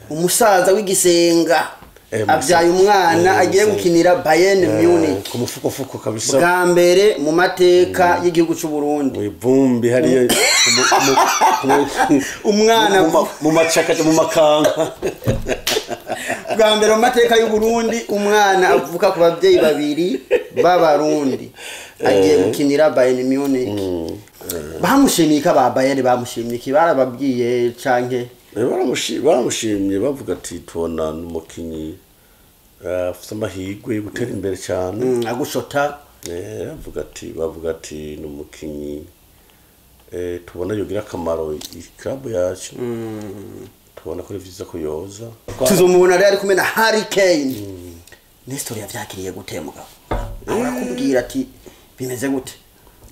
Umusaza w'igisenga abyaye umwana agiye gukinira Bayern Munich ku mufuko kabisa, bwa mbere mu mateka y'igihugu cy'u Burundi. Mwivumbi hariya umwana mu macaka mu makanka. Bwa mbere mu mateka y'u Burundi umwana avuka ku babyeyi babiri b'abarundi agiye gukinira Bayern Munich. Bamushimiye ba Bayern, bamushimiye iki? Barababwiye canke? Baramushimye bavuga ati tubona umukinyi afite amahirwe yo gutera imbere cyane, agushota. Bavuga ati ni umukinyi tubona yogira akamaro club yacu, tubona ko ari vyiza ko yoza. Tuzomubona rero ari kumwe na Harry Kane. Nestor yavyakiriye gute mugabo? Arakubwira ati bimeze gute?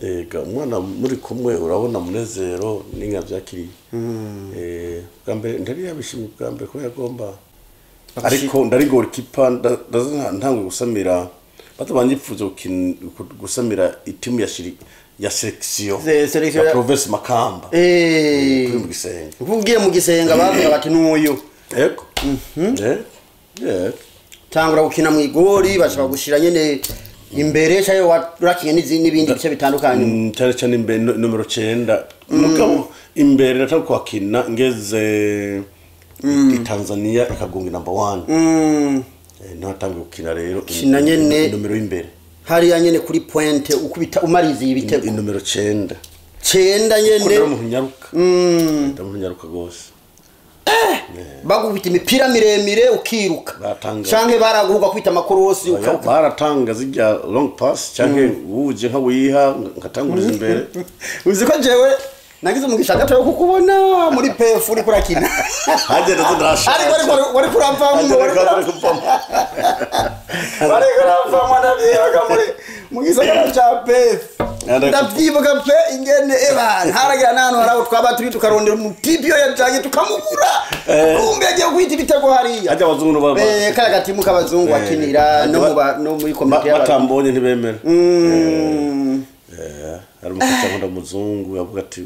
Ega umwana muri kumwe urabona munezero n'inka vyakiriye. Bwa mbere ndari yabishimye bwa mbere ko yagomba, ariko ndari goalkeeper ntangwe gusamira batabanyipfuza gusamira itimu ya selection ya province Makamba. Kuri mu Gisenga. Ugiye mu Gisenga bavuga bati n'uyu. Yego. Tangura gukina mu igori bashaka gushira nyene imbere cyayo warakinye n'ibindi bice bitandukanye. Cyane cyane imbere numero 9. Mugabo imbere nataka kwakina ngeze i Tanzania ikagunga number 1. Natangiye gukina rero kina nyene numero imbere. Hariya nyene kuri pointe ukubita umariza ibitego numero 9. 9 nyene. Ndari munyaruka. Ndari munyaruka gose. Bagubita imipira miremire ukiruka. Canke baraguhuga kwita amakorosi ukauka. Baratanga zijya long pass canke uje nka wiha ngatanguriza imbere. Uzi ko jewe nagize umugisha gato yo kukubona muri PF uri kurakina. Haje ndashaka. Ariko wari kuramvamo. Wari kuramvamo ndavyibuka muri mu gisagara ca PF. Ndavyibuka pe ingene ebana haragira n'ahantu haraho twaba turi tukarondera umutipi yo yajanye tukamubura. Kumbe yagiye guhita ibitego hariya. Ajya abazungu baba. Kaya gatimu k'abazungu akinira no muri komite y'abantu. Batambonye ntibemera. Hari umukoca nkunda muzungu yavuga ati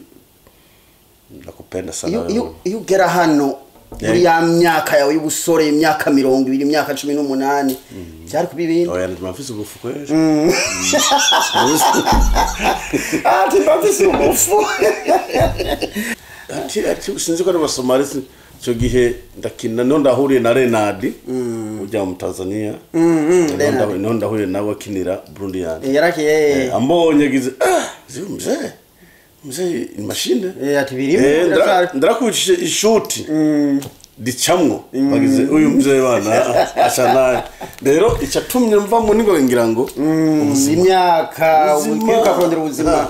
nakupenda sana. Iyo ugera hano muri ya myaka yawe y'ubusore, imyaka 20, imyaka 18, byari kuba ibindi. Oya ndimafise ubufu kweli. Ati ndimafise ubufu. Ati sinzi ko ari Abasomali icyo gihe ndakina no ndahuriye na Renard ujya mu Tanzania. No ndahuriye nawe akinira Burundi yandi. Yarakiye. Ambonye gize mzee. Mzee ni mashine. Ati birimo ndarakubishije ishuti dicamwo bagize uyu mzee bana ashana. Rero icatumye mva mu ningo ngira ngo imyaka ukiruka kurondera ubuzima.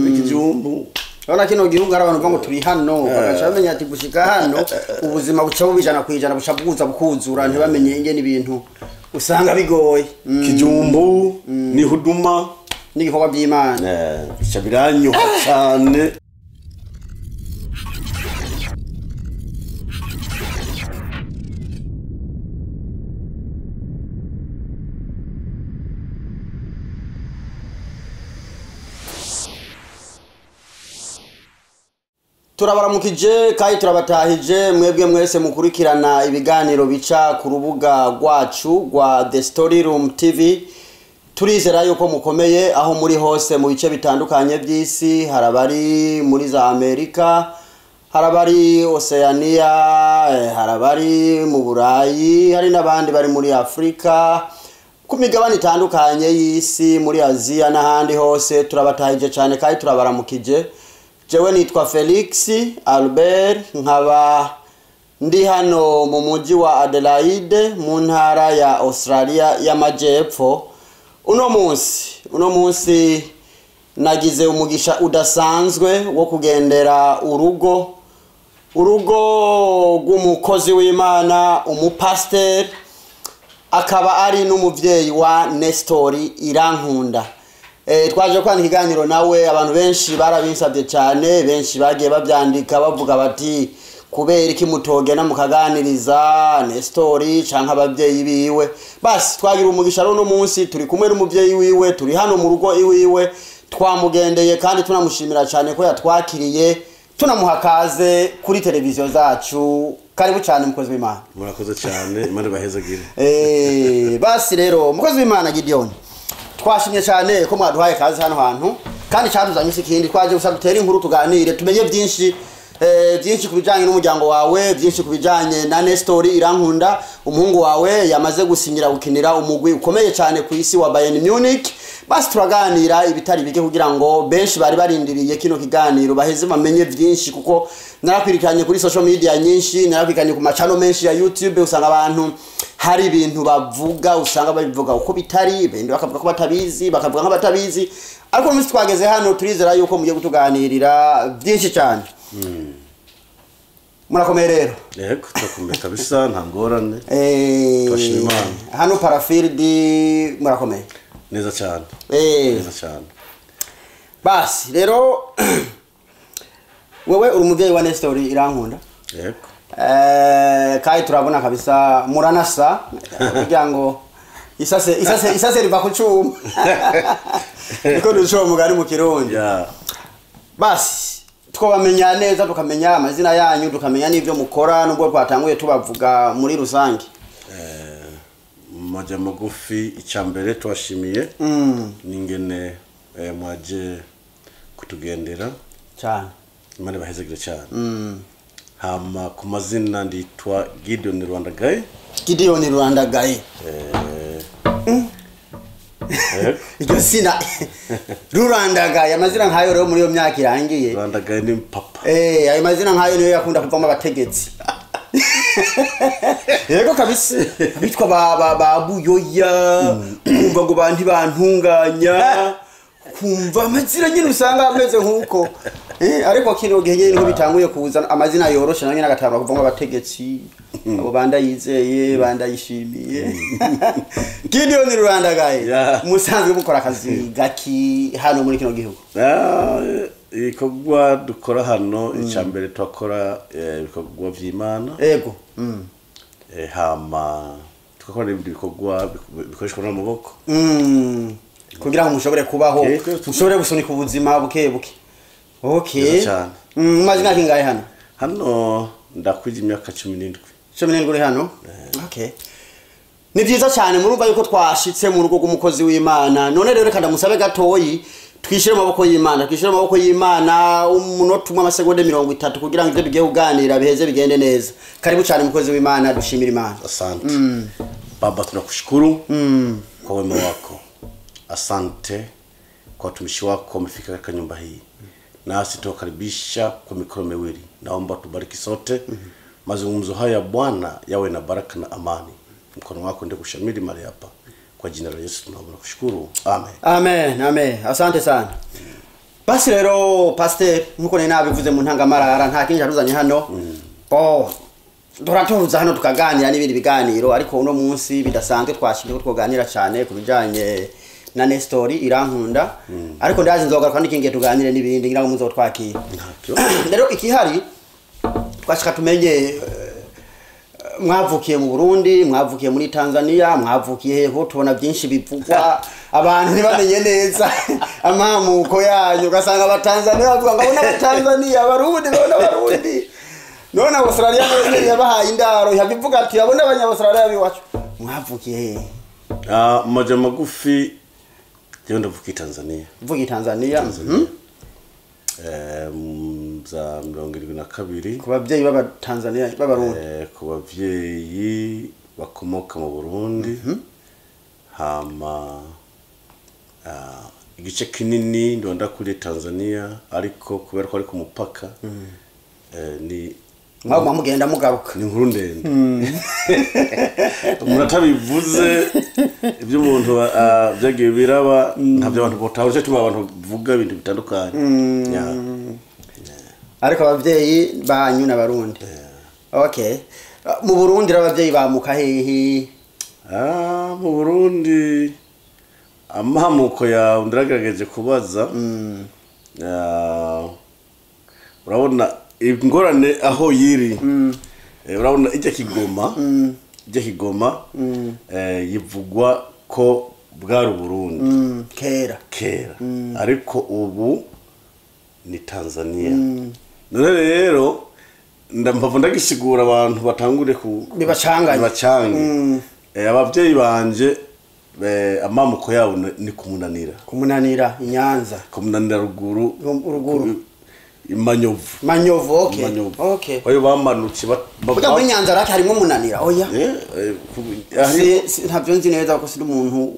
Ikijumbu. Urabona kino gihugu hari abantu bavuga ngo turi hano bagaca bamenya ati gushika hano ubuzima buca bubijana kwijana buca bwuza bukuzura ntibamenye ingene ibintu usanga bigoye. Kijumbu ni huduma n'ibikorwa by'Imana. Bica biranyoha cyane. Turabaramukije kandi turabatahije mwebwe mwese mukurikirana ibiganiro bica ku rubuga rwacu rwa The Story Room TV. Turizera yuko mukomeye aho muri hose mu bice bitandukanye by'isi, harabari muri za Amerika, harabari Oceania, harabari mu Burayi, hari n'abandi bari muri Afrika, ku migabane itandukanye y'isi, muri Aziya n'ahandi hose. Turabatahije cyane kandi turabaramukije. Jewe nitwa Felix Albert, nkaba ndi hano mu mujyi wa Adelaide mu ntara ya Australia y'Amajepfo. Uno munsi nagize umugisha udasanzwe wo kugendera urugo rw'umukozi w'Imana, umupasiteri, akaba ari n'umuvyeyi wa Nestor Irankunda. Twaje kwandika ikiganiro nawe, abantu benshi barabinsabye cyane, benshi bagiye babyandika bavuga bati kubera iki mutogena mukaganiriza Nestor canke abavyeyi biwe. Basi twagira umugisha rero no munsi turi kumwe n'umuvyeyi wiwe, turi hano mu rugo iwiwe, twamugendeye kandi tunamushimira cyane ko yatwakiriye, tunamuha kaze kuri televiziyo zacu. Karibu cyane mukozi w'Imana. Murakoze cyane, Imana ibahezagire. Basi rero mukozi w'Imana Gideon, twashimye cyane ko mwaduhaye kazi hano hantu, kandi cyatuzanye si ikindi, twaje gusa dutere inkuru, tuganire, tumenye byinshi, byinshi ku bijanye n'umuryango wawe, byinshi ku bijanye na Nestor Irankunda, umuhungu wawe yamaze gusinyira gukinira umugwi ukomeye cyane ku isi wa Bayern Munich. Basi turaganira ibitari bike kugira ngo benshi bari barindiriye kino kiganiro baheze bamenye byinshi, kuko narakwirikanye kuri social media nyinshi, narakwirikanye ku macano menshi ya YouTube, usanga abantu hari ibintu bavuga, usanga babivuga uko bitari, bende bakavuga ko batabizi, bakavuga nk'abatabizi. Ariko umunsi twageze hano turizera yuko mugiye kutuganirira byinshi cyane. Murakomeye rero? Yego, turakomeye kabisa, nta ngorane. Turashima Imana. Hano Parafield murakomeye? Neza cyane. Neza cyane. Basi rero wewe uri umuvyeyi wa Nestor Irankunda. Yego. Kandi turabona kabisa muranasa, kugira ngo isase isase isase riva ku cuma, niko duca umugani mu Kirundi. Basi twabamenya neza, tukamenya amazina yanyu, tukamenya n'ibyo mukora, nubwo twatanguye tubavuga muri rusange. Mu magufi, icya mbere tubashimiye n'ingene mwaje kutugendera cyane. Imana ibahezagire cyane. Hama ku mazina nditwa Gideon Rwandagaye. Gideon Rwandagaye. Iryo zina Rurandagaye, amazina nkayo rero muri iyo myaka irangiye. Rwandagaye ni papa. Ayo mazina nkayo niyo yakunda kuvamo abategetsi. Yego kabisa, bitwa ba Buyoya, kumva ngo bantu bantunganya, kumva amazina nyine usanga ameze nkuko. Ariko kino gihe nyine niho bitanguye kuza amazina yoroshe, nayo nyine agatangura kuvamo abategetsi, abo bandayizeye, bandayishimiye. Gideon Rwandagaye, musanzwe mukora akazi gaki hano muri kino gihugu? Ibikorwa dukora hano, icya mbere turakora ibikorwa vy'Imana. Yego. Hama tugakora n'ibindi bikorwa bikoreshwa n'amaboko. Kugira ngo mushobore kubaho, mushobore gusunika ubuzima buke buke. Okay. Mumaze imyaka ingahe hano? Hano ndakwije imyaka 17. 17 uri hano? Okay. Ni byiza cyane, murumva yuko twashitse mu rugo rw'umukozi w'Imana. None rero reka ndamusabe gatoyi twishyire mu maboko y'Imana, twishyire mu maboko y'Imana umunota umwe, amasegonda 30, kugira ngo ibyo tugiye kuganira biheze bigende neza. Karibu cyane mukozi w'Imana, dushimire Imana. Asante. Baba, tunakushukuru kwa wema wako. Asante kwa watumishi wako wamefika katika nyumba hii. Nasi tunakaribisha kwa mikono miwili. Naomba tubariki sote. Mazungumzo haya Bwana yawe na baraka na amani. Mkono wako ndio kushamiri mahali hapa. Kwa jina la Yesu tunaomba na kushukuru. Amen. Amen, amen. Asante sana. Basi rero pastor, nkuko nari nabivuze mu ntangamarara, nta kindi cyatuzanye hano. Bo turatuza hano tukaganira n'ibindi biganiro, ariko uno munsi bidasanzwe twashimye ko twoganira cyane ku bijanye na Nestor Irankunda. Ariko ndazi nzogaruka n'ikindi tuganire n'ibindi, ngira ngo muzotwakira. Rero ikihari twashaka tumenye, mwavukiye mu Burundi, mwavukiye muri Tanzania, mwavukiye heho? Tubona byinshi bivugwa abantu ntibamenye neza amamuko yanyu, ugasanga abatanzania bavuga ngo abona abatanzania, abarundi babona abarundi, none Australia nayo yabahaye indaro yabivuga ati abona abanya-Australia biwacu. Mwavukiye hehe? Maja magufi, jewe ndavukiye Tanzania. Mvukiye Tanzania. Za 72. Ku babyeyi b'Abatanzania b'Abarundi? Ku babyeyi bakomoka mu Burundi. Hama igice kinini ndonda kuri Tanzania, ariko kubera ko ari ku mupaka, ni mwaguma mugenda mugaruka. Ni inkuru ndende. Umuntu atabivuze ibyo umuntu byagiye biraba, ntabyo abantu botahura, cyo abantu bavuga ibintu bitandukanye. Ariko abavyeyi banyu n'Abarundi. Okay. Mu Burundi abavyeyi bamuka hehe? Mu Burundi amamuko ya ndagerageje kubaza. Urabona ingorane aho yiri. Urabona ijya Kigoma, ijya Kigoma, yivugwa ko bwari Burundi kera kera, ariko ubu ni Tanzania. None rero Ndambavu ndagisigura abantu batangure ku Bibacanganye. Bibacange. Abavyeyi banje amamuko yabo ni kumunanira. Kumunanira inyanza. Kumunanira ruguru. Ruguru. Imanyovu. Manyovu, okay. Imanyovu. Okay. Bayo bamanutse Burya muri Nyanza rake harimo umunanira oya. Ntabyo nzi neza ko sindi umuntu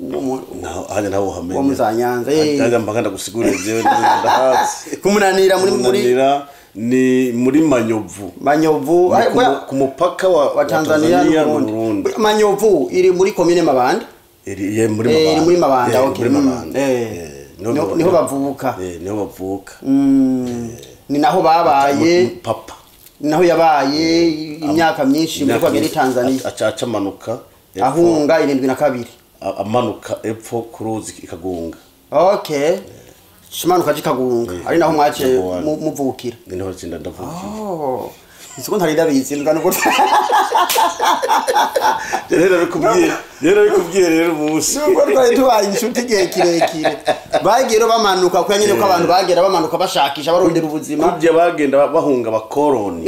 hajya ntawo hamenya. Wo muzanyanza. Hajya mpaka ndagusigurira jewe ndahazi. Kumunanira muri Kumunanira ni muri Manyovu. Manyovu ku mupaka wa Tanzania n'Uburundi. Manyovu iri muri commune Mabanda. Iri muri Mabanda. Iri muri Mabanda, okay. Muri Mabanda. Niho bavuka. Niho bavuka. Ni naho babaye papa. Naho yabaye imyaka myinshi muri kwa Tanzania. Aca amanuka ahunga 72. Amanuka epfo kuruzi ikagunga. Okay. Shimanuka jikagunga. Ari naho mwace muvukira. Niho cinda ndavukira. Oh. Isiko ntari ndabizi ngano ko. Rero bikubwiye rero umunsi. Nuko twari tubaye inshuti igihe kirekire. Bagiye bamanuka kwa nyine ko abantu bagera bamanuka bashakisha barondera ubuzima. Kubye bagenda bahunga abakoroni.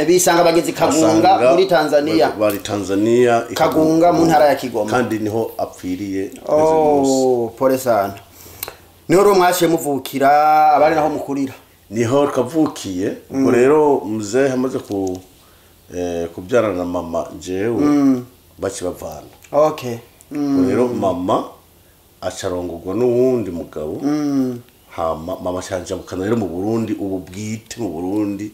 Bisanga bageze Kagunga muri Tanzania. Bari Tanzania Kagunga mu ntara ya Kigoma. Kandi niho apfiriye. Oh, pole sana. Niho ro mwaciye muvukira abari naho mukurira. Niho kavukiye. Ubwo rero muzehe amaze ku kubyarana na mama jewe bakibavana. Okay. Rero mama acarongorwa n'uwundi mugabo. Hama mama canje bukana rero mu Burundi ubu bwite mu Burundi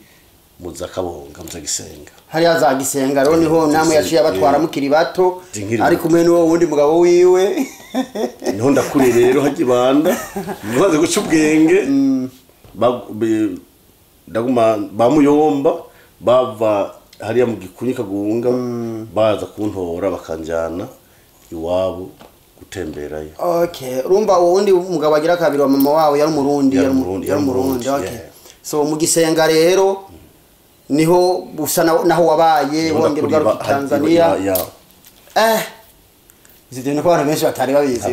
muzakabonga muzagisenga. Hari azagisenga rero niho namwe yaciye abatwara mukiri bato ari kumwe n'uwo wundi mugabo wiwe. Niho ndakuriye rero hagibanda mubaze guca ubwenge. Ndaguma bamuyomba bava hariya mu gikunyi Kagunga baza kuntora bakanjana iwabo gutemberayo. Okay, urumva uwo wundi mugabo agira kabiri wa mama wawe yari umurundi. Yari umurundi. Okay. So mu gisenga rero niho usa naho wabaye wongera ugaruka Tanzania. Izidene ko abantu benshi batari babizi.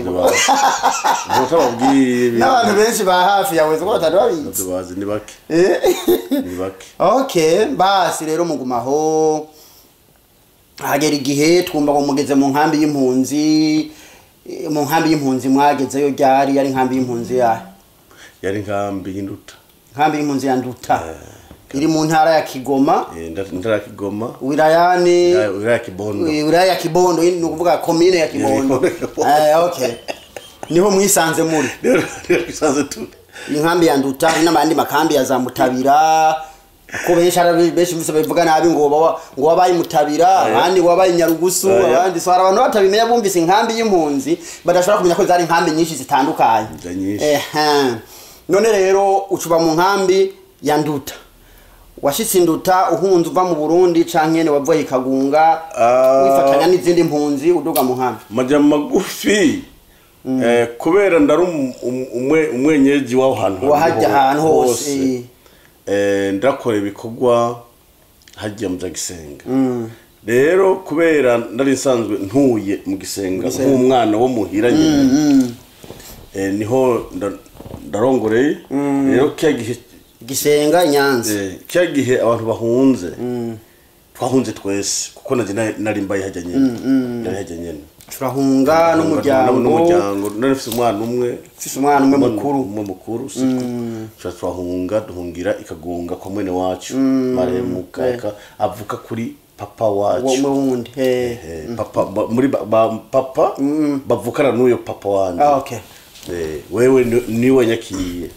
N'abantu benshi ba hafi yawe ko batari babizi. Bazi ni bake. Ni bake. Okay, basi rero mugumaho hagera igihe twumva ngo mugeze mu nkambi y'impunzi. Mu nkambi y'impunzi mwagezeyo ryari? Yari nkambi y'impunzi ya? Yari nkambi y'Induta. Nkambi y'impunzi ya Nduta. Iri mu ntara ya Kigoma. Ntara ya Kigoma. Wilayani wilaya Kibondo. Wilaya ya Kibondo ni ukuvuga commune ya Kibondo. Okay. Niho mwisanze muri. Niho mwisanze tu. Inkambi ya Nduta n'abandi makambi ya za Mutabira. Ko benshi benshi mvise bavuga nabi ngo ngo wabaye Mutabira, abandi wabaye Nyarugusu, abandi so abantu batabimenya bumvise inkambi y'impunzi badashobora kumenya ko zari inkambi nyinshi zitandukanye. None rero ucuba mu nkambi ya Nduta. Washitse Nduta uhunze uva mu Burundi canke ne wavuye Kagunga wifatanya n'izindi mpunzi uduga mu nkambi. Maja magufi. Kubera ndari umwenyeji waho hantu wahajya ahantu hose. Ndakora ibikorwa hajya mu Gisenga. Rero kubera ndari nsanzwe ntuye mu Gisenga nk'umwana wo muhira nyene. Niho ndarongoreye. Rero kiya gihe Gisenga Nyanza. Kiya gihe abantu bahunze. Twahunze twese kuko naje nari mbaye hajya nyene. Nari hajya nyene. Turahunga n'umuryango. Nari mfise umwana umwe. Mfise umwana umwe mukuru. Umwe mukuru siko. Twahunga duhungira ikagunga kwa mwene wacu. Maremuka avuka kuri papa wacu. Umwe wundi. Papa muri papa bavukana n'uyo papa wanje. Okay. Wewe niwe nyakiye.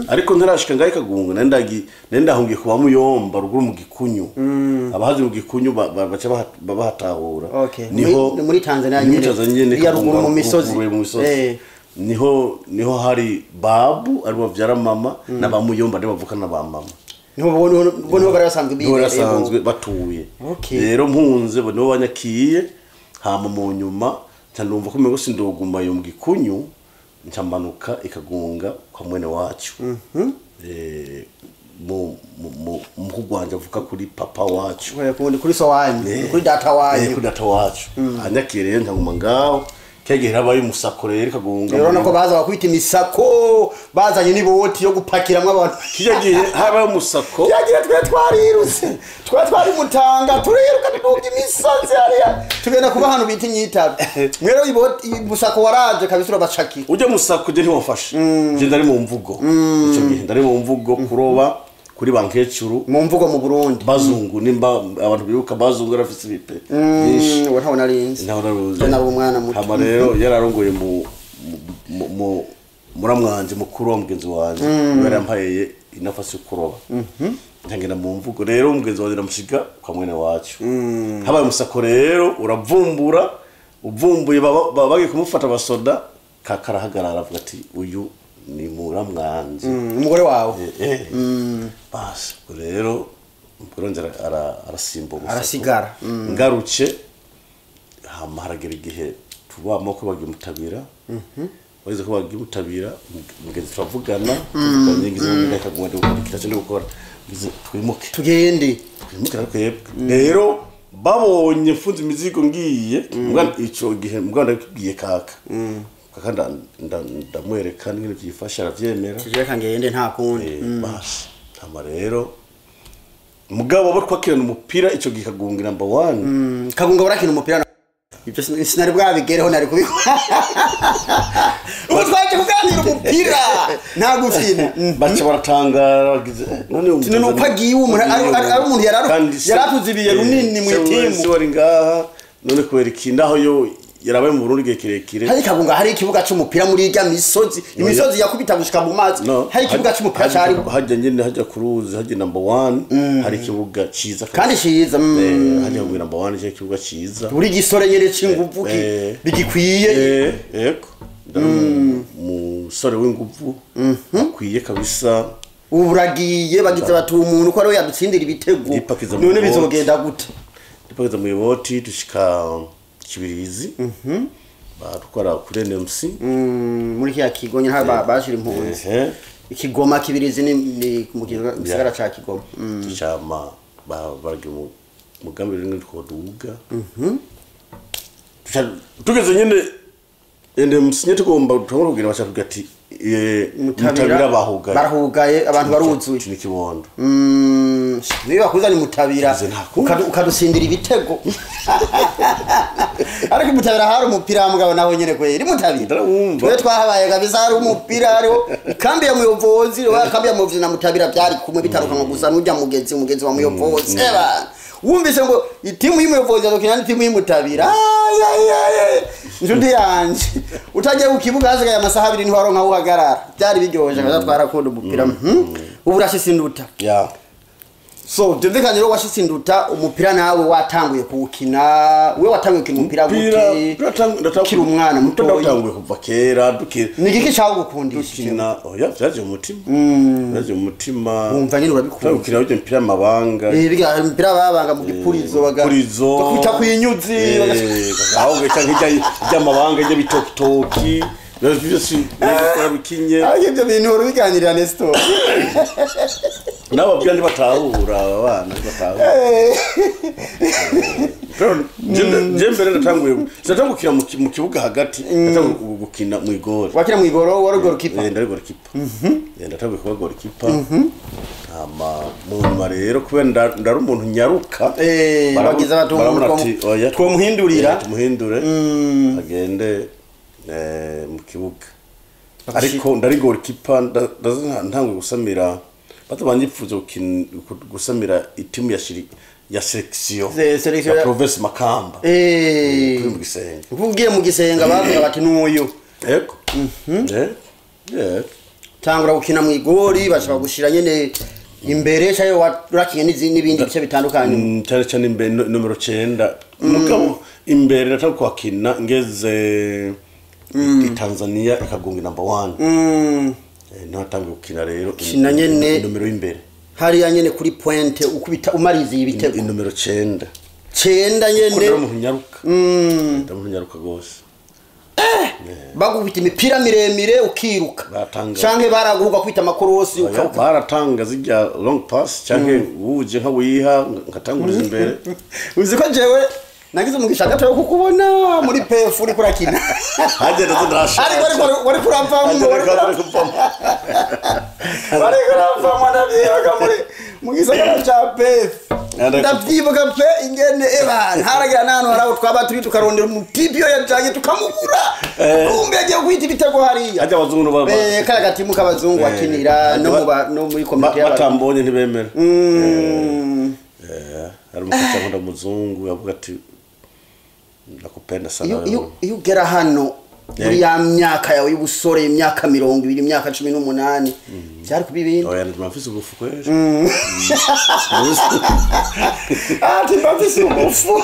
Ariko ntarashika ngaye Kagunga nendahungiye kuba muyomba ruguru mu Gikunyu. Abahazi mu Gikunyu baca bahatahura. Niho muri Tanzania nyene ya ruguru mu misozi. Niho hari babu ari bavyara mama na bamuyomba ndi bavuka na ba mama. Niho bo bari basanzwe biye. Basanzwe batuye. Rero mpunze bo niho banyakiye hama mu nyuma ndumva ko mego sindoguma yo mu Gikunyu. Nchamanuka ikagunga kwa mwene wacu. Mu mukugwanja avuka kuri papa wacu. Kuri so wanyu, kuri data wanyu. Kuri data wacu. Anyakiriye ntaguma ngaho Kege habaye umusako rero kagunga. Urabona ko baza bakubita imisako bazanye n'iboti yo gupakiramwo abantu. Kijya gihe habaye umusako. Yagira twe twarirutse. Twa twari mutanga turiruka tuduga imisozi hariya. Tugenda kuba hano bita inyitabe. Mwero iboti musako waraje kabisa urabacakira. Ujya musako je ntiwafashe. Je ndari mu mvugo. Ico gihe ndari mu mvugo kuroba kuri bankecuru mu mvugo mu Burundi. Bazungu nimba abantu bibuka bazungu rafise ibipe. Uwo ntawe narinzi. Ntawe naruzi. Nari umwana muto. Hama rero yararongoye mu muramwanje mukuru wa mugenzi wanje. Yarampaye inafasi kuroba. Ntangenda mu mvugo rero mugenzi wanje ndamushiga kwa mwene wacu. Habaye umusako rero uravumbura uvumbuye bagiye kumufata basoda kakarahagarara avuga ati uyu ni muramwanje. Umugore wawe. Bas rero umugore arasimba umusako. Arasigara. Ngaruke hama haragera igihe tubamo ko bagiye mutabira. Bageze ko bagiye mutabira mugenzi turavugana tuvuganye ngize ngo kaguma ndikira cyo gukora ngize twimuke tugende twimuke twebwe. Rero babonye mfunze imizigo ngiye ico gihe mbwa ndakubwiye kaka. Kaka ndamwereka n'ibintu byifasha aravyemera. Tujeka ngende nta kundi. Bas hama rero mugabo bo twakirana umupira ico gihe Kagunga number 1. Kagunga barakina umupira ibyo sinari bwabigereho nari kubikora. Ubu twaje kuganira umupira nta gufina. Baca baratangara bagize none umuntu uko agiye umuntu ari umuntu yaratuzibiye runini mu itimu. Se wari ngaha none kubera iki ndaho yo yarabaye mu Burundi gihe kirekire. Hari Kagunga hari ikibuga c'umupira muri irya misozi imisozi yakubita gushika mu mazi. Hari ikibuga c'umupira cari hajya nyene hajya kuruzi hajya number 1 hari ikibuga ciza kandi ciza. Hajya ngo number 1 cyo ikibuga ciza buri gisore nyene c'inguvu bigikwiye. Yego musore w'inguvu akwiye kabisa. Uburagiye bagize bati umuntu ko ari yadutsindira ibitego none bizogenda gute? Ndipakiza mu iboti dushika Kibirizi. Batwara kuri NMC. Muri kiya kigo nyine bashira impunzi. Ikigoma Kibirizi ni mu gisagara ca Kigoma. Tucama baragiye mugambi rimwe twoduga. Tugeze nyine NMC nyine tugomba tugomba bashaka ati Mutabira bahugaye. Barahugaye abantu baruzuye. Ni kibondo. Niba kuzana Mutabira ukadusindira ibitego. Ariko Mutabira hari umupira mugabo naho nyene kweri Mutabira. Twe twahabaye kabisa hari umupira hariho ikambi ya muyobozi, kambi ya muyobozi na Mutabira byari kumwe bitarukanwa gusa n'ujya mugenzi mugenzi wa muyobozi. Eba wumvise ngo itimu y'umuyobozi azokina n'itimu y'Mutabira. Njundi yanje utagiye ku kibuga hasigaye amasaha abiri ntiwaronka aho uhagarara. Byari biryoshye kabisa twarakunda umupira. Ubu urashitse induta. So byumvikanye rero washitse induta umupira nawe watanguye kuwukina. We watanguye gukina umupira gute? Ukiri umwana muto. Ndatanguye kuva kera dukira. Ni igiki cyagukundisha? Dukina oya byaje mu mutima. Byaje mu mutima. Wumva nyine urabikunda. Gukina ujye umupira amabanga. Biga umupira babanga mu gipurizo baga. Bakubita kwinyuzi. Aho gaca nk'ijya y'amabanga ijya bitokitoki. Byose bikinye. Ariko ibyo bintu urubiganirira Nestor. Nabo byandi batahura abana batahura. Je mbere natanguye natangukira mu kibuga hagati natanguye gukina mu igori. Wakina mu igoro wari goalkeeper? Ndari goalkeeper. Ndatanguye kuba goalkeeper. Hama mu nyuma rero kubera ndari umuntu nyaruka. Bagize abatungu twomuhindurira. Tumuhindure agende mu kibuga. Ariko ndari goalkeeper ntanguye gusamira batabanje ipfuzo gusamira itimu ya selection ya province Makamba. Kuri mu Gisenga. Uvugiye mu Gisenga bavuga bati n'uyu. Yego. Tangura gukina mu igori bashaka gushira nyene imbere cyayo warakinye n'ibindi bice bitandukanye. Cyane cyane imbere numero 9. Mugabo imbere nataka kwakina ngeze Tanzania ikagunga number 1. Natangiye gukina rero kina nyene numero imbere hariya nyene kuri pointe ukubita umariza ibitego numero 9 9 nyene ndari umuntu nyaruka. Ndari umuntu nyaruka gose. Bagubita imipira miremire ukiruka canke baraguhuga kwita amakorosi baratanga zijya long pass canke wuje nka wiha ngatanguriza imbere. Uzi ko jewe Nagize umugisha gato yo kukubona muri PF uri kurakina. Haje ndazo ndasha. Ariko wari kuravamo, wari kuravamo ndavyibuka muri mu gisagara ca PF. Ndavyibuka pe ingene haragira n'ahantu hari aho twaba turi tukarondera umutipi iyo yajanye tukamubura. Kumbe yagiye guhita ibitego hariya. Ajya abazungu baba. Kaya gatimu k'abazungu akinira no muri komite y'abantu. Batambonye ntibemera. Hari umukozi nkunda muzungu yavuga ati ndakupenda sana. Iyo ugera hano muri ya myaka yawe y'ubusore, imyaka 20, imyaka 18, byari kuba ibindi. Oya, ndimafise ubufu kweli. Ati ndimafise ubufu.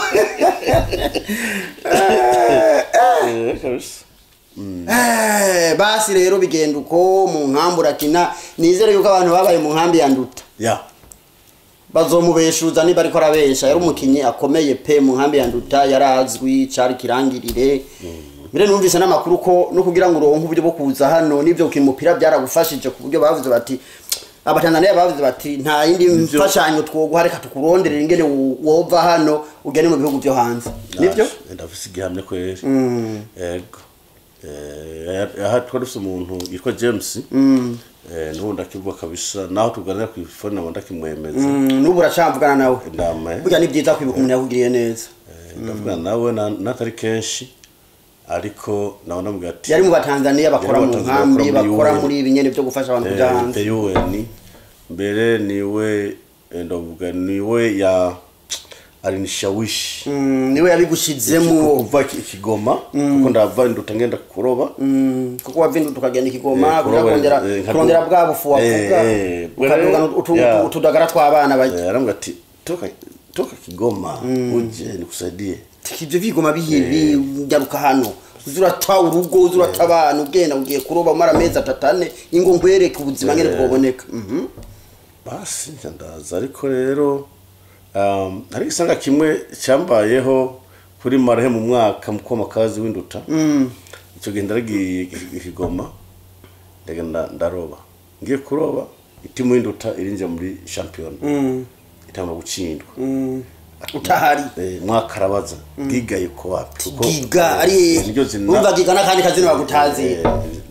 Basi rero bigenda uko mu nkambi urakina. Nizere yuko abantu babaye mu nkambi ya Nduta. Bazomubeshuza niba ariko arabesha. Yari umukinyi akomeye pe mu nkambi ya Nduta, yarazwi, cari kirangirire. Mbere numvise n'amakuru ko no kugira ngo uronke uburyo bwo kuza hano n'ibyo gukina umupira byaragufashije, ku buryo bavuze bati abatanzania bavuze bati nta yindi mfashanyo twoguha, reka tukuronderera ingene wova hano ugende mu bihugu byo hanze. Nibyo? Ndafise igihamya kweri. Yego. Aha twari dufise umuntu yitwa James. Nubu ndakivuga kabisa, naho tuganira ku phone nabo ndakimwemeza. Nubu uracamvugana nawe? Burya ni byiza kwibuka umuntu yakugiriye neza. Ndavugana nawe natari kenshi, ariko nawe ndamubwira ati yari mu Batanzania bakora mu nkambi, bakora muri ibi nyene byo gufasha abantu kuja hanze. UN mbere niwe ndavuga niwe ya alinishawishi. Niwe yabigushizemo kuva Kigoma, kuko ndava Nduta ngenda kuroba. Kuko wava Nduta ukagenda Kigoma kurondera bwa bufu wavuga, ukaduga utudagara tw'abana bajya. Arambwira ati toka Kigoma uje nikusaidie. Ivyo bigoma bihibi ngaruka hano uzurata urugo, uzurata abantu, ugenda ugiye kuroba mara mezi 3 ingo nkwereke ubuzima ngene bwoboneka. Basi ndaza. Ariko rero hari isanga kimwe cyambayeho kuri Marehe mu mwaka mukoma kazi w'Induta. Icyo gihe ndaragiye Kigoma ndagenda ndaroba. Ngiye kuroba itimu y'Induta irinjira muri champion. Itanga gutsindwa. Utahari. Mwaka arabaza Giga yuko wapi? Giga ari umva Giga nakandi kazina bagutazi.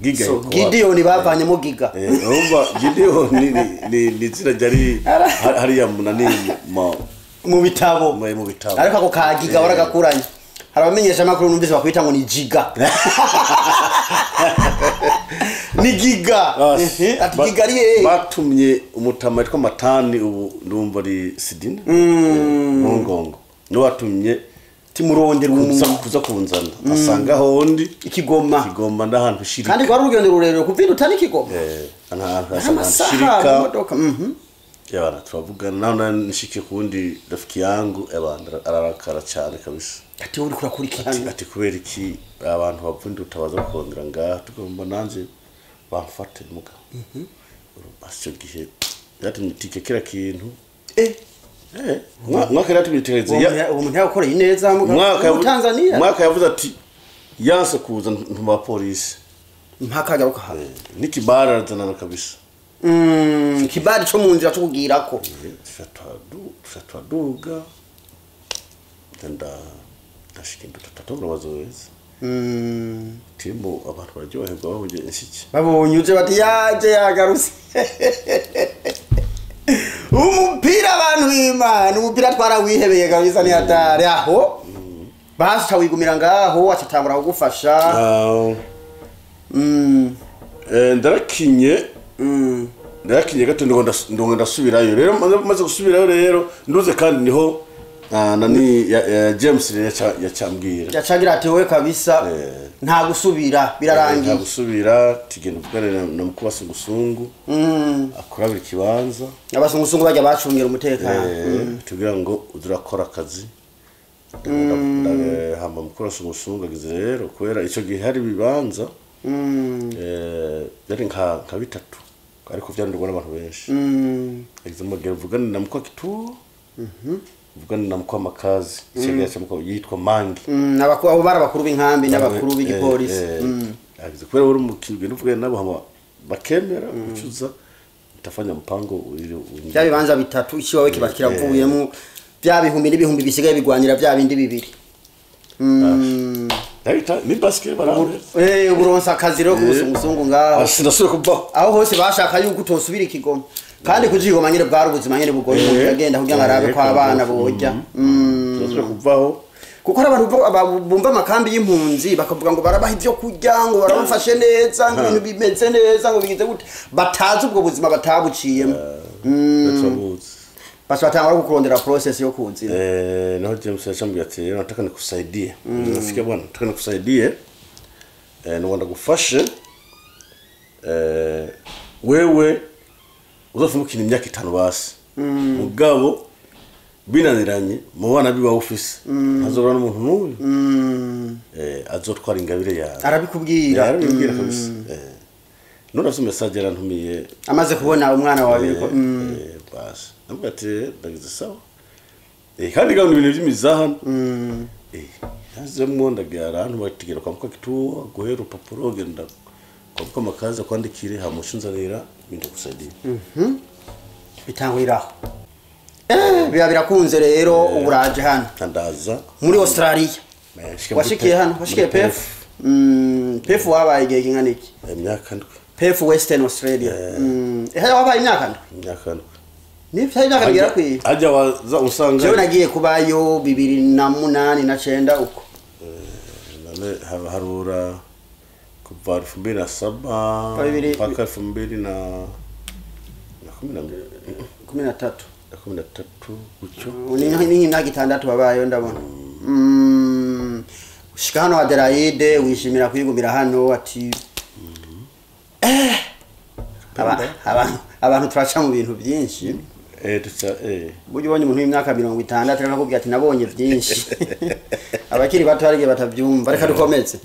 Giga yuko. Gideon bavanyemo Giga. Umva Gideon ni izina ryari hariya munani mu bitabo. Mu bitabo. Ariko ako ka Giga waragakuranye. Hari abamenyesha makuru numvise bakwita ngo ni Giga. Ni Giga. Ati Giga ari hehe? Batumye umutama witwa Matani, ubu ndumva ari Sidina. Mungongo. No watumye timurondera umuntu kuza kunzana. Asanga hondi Ikigoma. Kigoma ndahantu shirika. Kandi kwari urugendo rurerure kuva Nduta n'Ikigoma. Ahantu shirika. Yabana turavugana naho nishike kundi rafiki yangu ebana ararakara cyane kabisa. Ati uri kurakurikirana. Ati kubera iki abantu bavunda utabaza kongera ngaha tugomba nanje bamfate muga. Urubasyo gihe yatumye tike kira kintu. Mwaka yatumye tike ya uwo muntu yakoreye neza muga mu Tanzania. Mwaka yavuze ati yanse kuza ntuma polisi. Mpaka agaruka hano. Nikibara arazanana kabisa. Kibali cyo mu nzira cyo kugirako. Twaduga. Ndanda ndashikinda tatatu bazoweza. Timbo abantu baryoherwa babonye inshiki. Babonye uje bati yaje yagarutse. Umupira abantu b'Imana, umupira twarawihebeye kabisa ni hatari aho. Basi wigumira ngaho acatangura kugufasha. Ndarakinye. Ndarakinye gato ndongo ndasubirayo. Rero maze gusubirayo rero nduze kandi niho nani James yacambwira. Yacagira ati wowe kabisa nta gusubira birarangiye. Nta gusubira tigenda uvugane na mukubasunguzungu. Akurabira ikibanza. Abasungusungu bajya bacungira umutekano. Tugira ngo udurakora akazi. Hamba mukubasunguzungu agize rero kubera ico gihe hari bibanza. Byari nka bitatu ariko byarindwa n'abantu benshi. Agize mugero vugana na mukwa kituo. Vugana na mukwa makazi. Cyegera cya mukwa yitwa Mangi. Abo bari abakuru b'inkambi n'abakuru b'igipolisi. Agize kubera uri mukirwe n'uvugana nabo hama bakemera ucuza utafanya mpango uri bya bibanza bitatu iki wawe kiba kiravuyemo bya bihumbi n'ibihumbi bisigaye bigwanira bya bindi bibiri. Ndahita ni basket barambere. Uburonsa akazi rero k'ubuzungu ngaho. Sinasubira kuvaho. Aho hose bashaka yuko utosubira ikigoma. Kandi kujigoma nyine bwari ubuzima nyine bugoye, umuntu agenda kugira ngo arabe ko abana bojya. Sinasubira kuvaho. Kuko hari abantu bumva amakambi y'impunzi bakavuga ngo barabaha ibyo kurya, ngo barabafashe neza, ngo ibintu bimeze neza, ngo bigize gute, batazi ubwo buzima batabuciyemo. Basi batangura kukurondera process yo kuzira. Naho James yashambwiye ati nataka nikusaidie. Nasikia bwana, nataka nikusaidie. Ndio gufashe. Wewe uzofumukira imyaka 5 basi. Mugabo binaniranye mu bana biba office ntazobura n'umuntu n'uyu azotwara ingabire yawe. Arabikubwira. Arabikubwira kabisa. None afite message yarantumiye amaze kubona umwana wawe biriko. Basi ndamubwira ati ndagize sawa. Kandi gahunda ibintu by'imizaha. Yazemwo ndagira ahantu batigera kwa kituo guhera urupapuro genda kwa makaza kwandikire hamushunzanira ibintu kusaidia. Bitangwiraho. Biba birakunze rero uburaje hano. Ndaza muri Australia. Washikiye hano, washikiye PF. PF wabaye igihe kingana iki? Imyaka 7. PF Western Australia. Wabaye imyaka 7? Imyaka 7. Ni vya imyaka bigera kwiye. Ajya waza usanga. Jewe nagiye kubayo 2008 na 9 uko. Nane harura kuva 2007 mpaka 2013. 13 gutyo. Ni imyaka 6 babayo ndabona. Ushika hano Adelaide wishimira kwigumira hano ati abantu turaca mu bintu byinshi. Buryo ubonye umuntu w'imyaka 60 akakubwira ati nabonye byinshi. Abakiri bato harige batabyumva, reka dukomeze.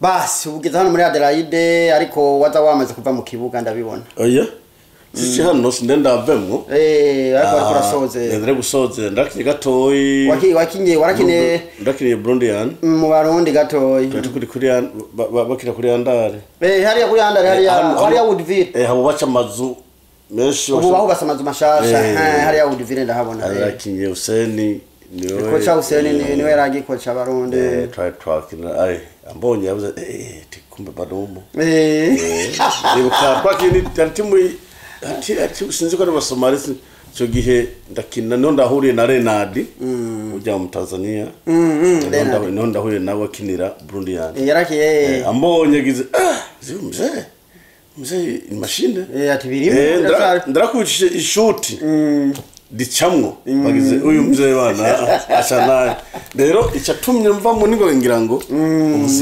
Basi ubugeze hano muri Adelaide ariko waza wamaze kuva mu kibuga ndabibona. Oya. Sisi hano sindenda avemwo. Ariko ariko urasoze. Ndere gusoze ndakinye gatoyi. Wakinye warakine ndakiniye Burundian. Mu Barundi gatoyi. Turi kuri bakira kuri Andare. Hariya kuri Andare hariya Woodville. Habo baca amazu menshi. Ubu bahubatse amazu mashasha. Hariya Woodville ndahabona. Arakinye Useni niwe. Kocha Useni niwe yaragikocha Barundi. Twakina ai ambonye yavuze tikumbe badumu. Ibuka twakini timu ati sinzi ko ari Basomali cyo gihe ndakina no ndahuriye na Renard ujya mu Tanzania. No ndahuriye nawe akinira Burundian. Yarakiye ambonye gize mzee machine ati birimo ndarakubishije ishuti dicamwo bagize uyu mzee bana ashana rero icatumye mva mu ningo ngira ngo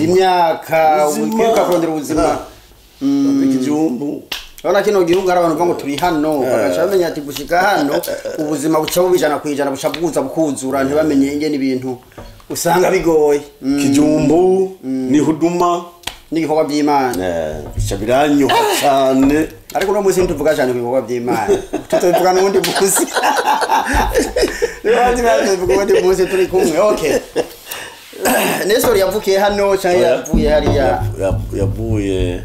imyaka ukiruka kurondera ubuzima ikijumbu. Urabona kino gihugu hari abantu bavuga ngo turi hano bagaca bamenya ati gushika hano ubuzima buca bubijana kwijana buca bwuza bukuzura ntibamenye ingene ibintu usanga bigoye. Kijumbu ni huduma n'ibikorwa by'Imana. Bica biranyoha cyane. Ariko uno munsi ntituvuga cyane ku bikorwa by'Imana. Tutobivuga n'ubundi munsi. Tuvuga ubundi munsi turi kumwe. Okay. Nestor yavukiye hano cyangwa yavuye hariya? Yavuye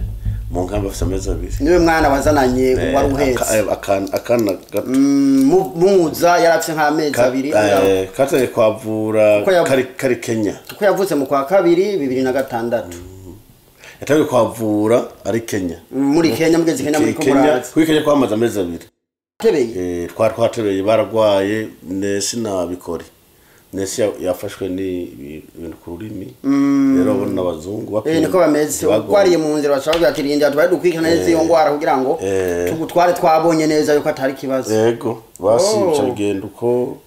mu nkambi afite amezi 2. Niwe mwana wazananye wari uhetse. Akana gato. Muza yarafite nk'amezi 2. Kateye kwavura kari Kenya. Kuko yavutse mu kwa 2 2006. Yatawe kwavura ari Kenya. Muri Kenya mugeze Kenya muri Komora. Kuri Kenya kwamaze amezi 2. Tebeye. Twatebeye baragwaye nesi nabikore. Nesi yafashwe ni ibintu ku rurimi. Rero abona abazungu bakwiye. Niko bameze. Ukwariye mu nzira bashaka ati rinda twari dukwikana neza iyo ngwara kugira ngo tugutware twabonye neza yuko atari kibazo. Yego, basi cyagenda uko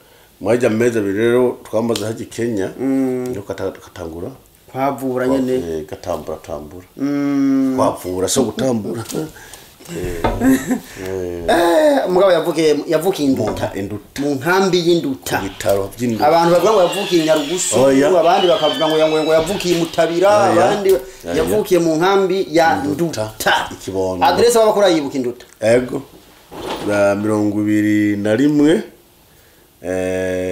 mwajya amezi 2 rero twamaze haji Kenya. Niko katangura kwavura nyene gatambura tambura. Kwavura so gutambura. Mugabo yavukiye Induta. Mu nkambi y'Induta. Ibitaro by'Induta. Abantu bavuga ngo yavukiye Nyarugusu, abandi bakavuga ngo yavukiye Mutabira, abandi yavukiye mu nkambi ya Nduta. Ikibondo. Adresse babakora yibuka Induta. Ego. Ba 21